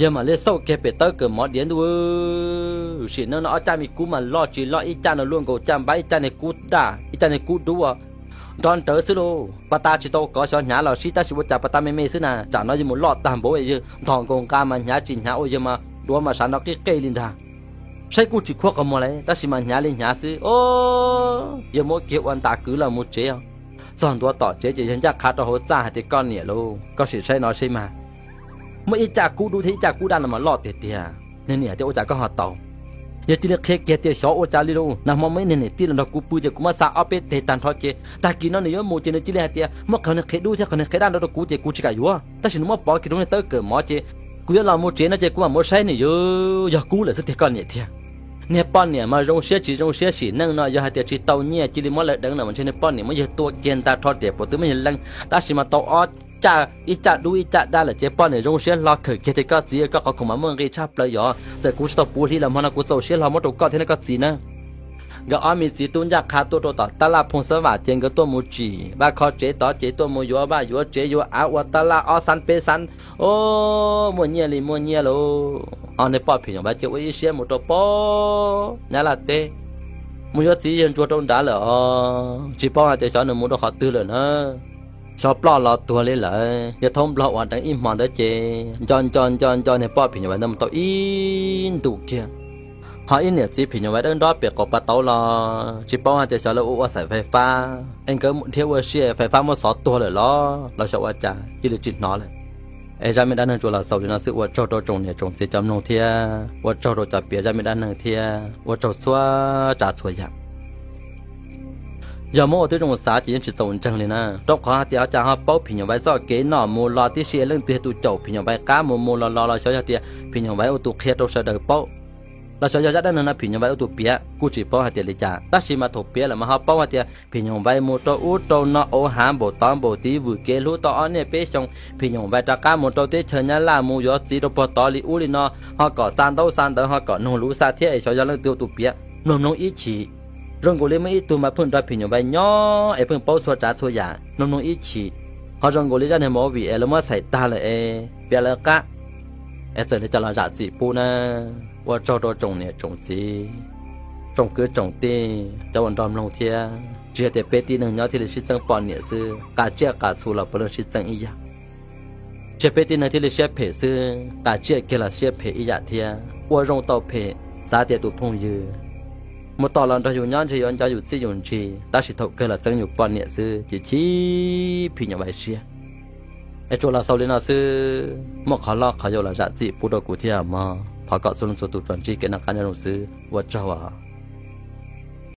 Yog mam li xauj kiag pem tawb kawm mov diav ntuj, sim neej no ob caj me kub mas loj tsis loj, ib caj no luaj nkaus caj npab, ib caj niag kub daj, ib caj niag kub dub nrov nrawv xwb lauj. Pas tas tsis tau kov xyov hnyav los sib, tab sis ua cas pas tas me me xwb na, tsam no yog mus loj tag npaum yawg nthos nkaus nqa mas hnyav tsis hnyav, ua yawg mas duav mas sav no qij qej li ntag. Saib kuj tsis khuab qhov muag li tab sis mas hnyav li hnyav xwb. Yawg muab kiag ua ntas kwv los mus tsev. Txog ntua tom tsev ces yawg ncaj qha rau hauv txaj hais tias, Koj niam lauj, koj sim saib no seb mas, muaj ib caj kub dub thiab ib caj kub daj no mas loj tiag tiag. Niag niam, tias ua cas koj ho tau? Yawg cia li qhia kiag tias, Xyov ua cas li lauj, nag hmo muaj ib niag niam tij los nrog kuv pw ces kuv muab xa ob peb teg tag nrho ces tag kis no nws yuav mus ces nws cia li hais tias muab qhov niag qhiav dub thiab qhov niag qhiav daj nrog rau kuv ces kuv tsis kam yuav, tab sis nws muab pov kiag rau niag tawb kawm mov ces kuv yuav los mus tsev no ces kuv mam muab saib nws yuav yog kub lawm xwb tiag koj niam tiag. Niag poj niam mas zoo siab tsis zoo siab, sim neej no yog hais tias tsis tau nyiaj cia li muab lawv deev no mas ntshe niag poj niam muab yawg tua kiag nta rho riam puas twb muab yawg leej, tab sis mas tau ob caj, ib caj dub ib caj daj lawm ces poj niam zoo siab hlo khawm kiag tias, Koj txiv, koj qhov khoom mas muaj nqis tshaj plaws yog, txawm kuv tsis tau puv hli los hmo no kuv txaus siab hlo muab rau koj thiab na koj txiv na. Nkawd ob me txiv tub ncaj qha tuaj rau tom tab laj Phooj Xab Vam ces nkawd tuaj mus tsim vaj kho tsev tod ces tuaj mus yuav vaj yuav tsev yuav av ua tab laj ob xab peb xab, o, muaj nyiaj li muaj nyiaj lauj. Ho niag poj phim nyuj vais ces ua ib siab mus rau pem Nyab Laj teb, mus yuav txiv yawg ntsuag rau nrad lawm os, tsis paub hais tias xyov nws mus rau qhov twg lawm na. Xyov ploj los tuag li lawm. Yawg thaub nplog uas deev ib hmo ntawd ces nco nco nco nco niag poj phim nyuj vais ntawd mus tau ib ntus kiag. Ho ib niam txiv phim nyuj vais dawb nrov pem qaum pas tauv los tsis paub hais tias xyov lawv ua ua xaim fais fab es nkawd dhia ua si fais fab muab xov tuag lawm los los xyov ua cas cia li tsis hnov lawm. Es zaj me dab neeg tsuas los xaus li no xwb, ua tsaug rau tsoom niam tsoom txiv cov mloog thiab ua tsaug rau cov piav zaj me dab neeg thiab ua tsaug txhua tsav txhua yam. Yog muab ua tib zoo xav ces yeej tsis txaus ntseeg li na, rau qhov hais tias cas ho paub phim nyuj vais txoj kev noj mus los tib si, leej twg yog tus caum phim nyuj vais qab mus mus los los los xyov yog tias phim nyuj vais ua tus qhia rau sawv daws paub, los xyov yog zaj dab neeg no phim nyuj vais ua tus piav kuj tsis paub hais tias li cas, tab sis mas thaum piav lawm mas ho paub hais tias phim nyuj vais mus rau ub rau no auv hav npaum tod npaum tid vwm kev hlub tau ob niaj peb xyoo, phim nyuj vais rov qab mus rau teb chaws Nyab Laj mus yuav txiv rau puag tod li ub li no, ho kom xa ntaub xa ntawv ho kom noog luv xa thiab es xyov yog leej twg ua tus piav. Mloog mloog ib chim, zoo nkaus li muaj ib tug mas pheej nrog phim nyuj vais nyob es pheej paub txhua tsav txhua yam, mloog mloog ib chim, ho zoo nkaus li zaj niag movie es lawv muab xaim tag lawm es piav lawv qab, es txawm li cas los zam txim pub na. Ua tsaug rau tsoom niam tsoom txiv, tsoom kwv tsoom tij cov uas nrog mloog thiab, tsis yog tias peb tib neeg nyob thiaj li sib txeeb poj niam xwb, qas tsiaj qas txhu los puav leej sib txeeb ib yam. Tsis yog peb tib neeg thiaj li siab phem xwb, qas tsiaj kiag los siab phem ib yam thiab. Ua zoo tau phem, xav tias tus phooj ywg mus tom los nrog yus nyob ntshe yuav nco yus txij yus ntsig, tab sis thaum kawg los txeeb yus poj niam xwb ces chim phim nyuj vais siab. Es tsuas los xaus li no xwb, muaj qhov loj qhov yau los zam txim pub rau kuv thiab mog. Thov kom txhua leej txhua tus tsuas ntsib kev noj qab nyob zoo xwb, ua tsaug os.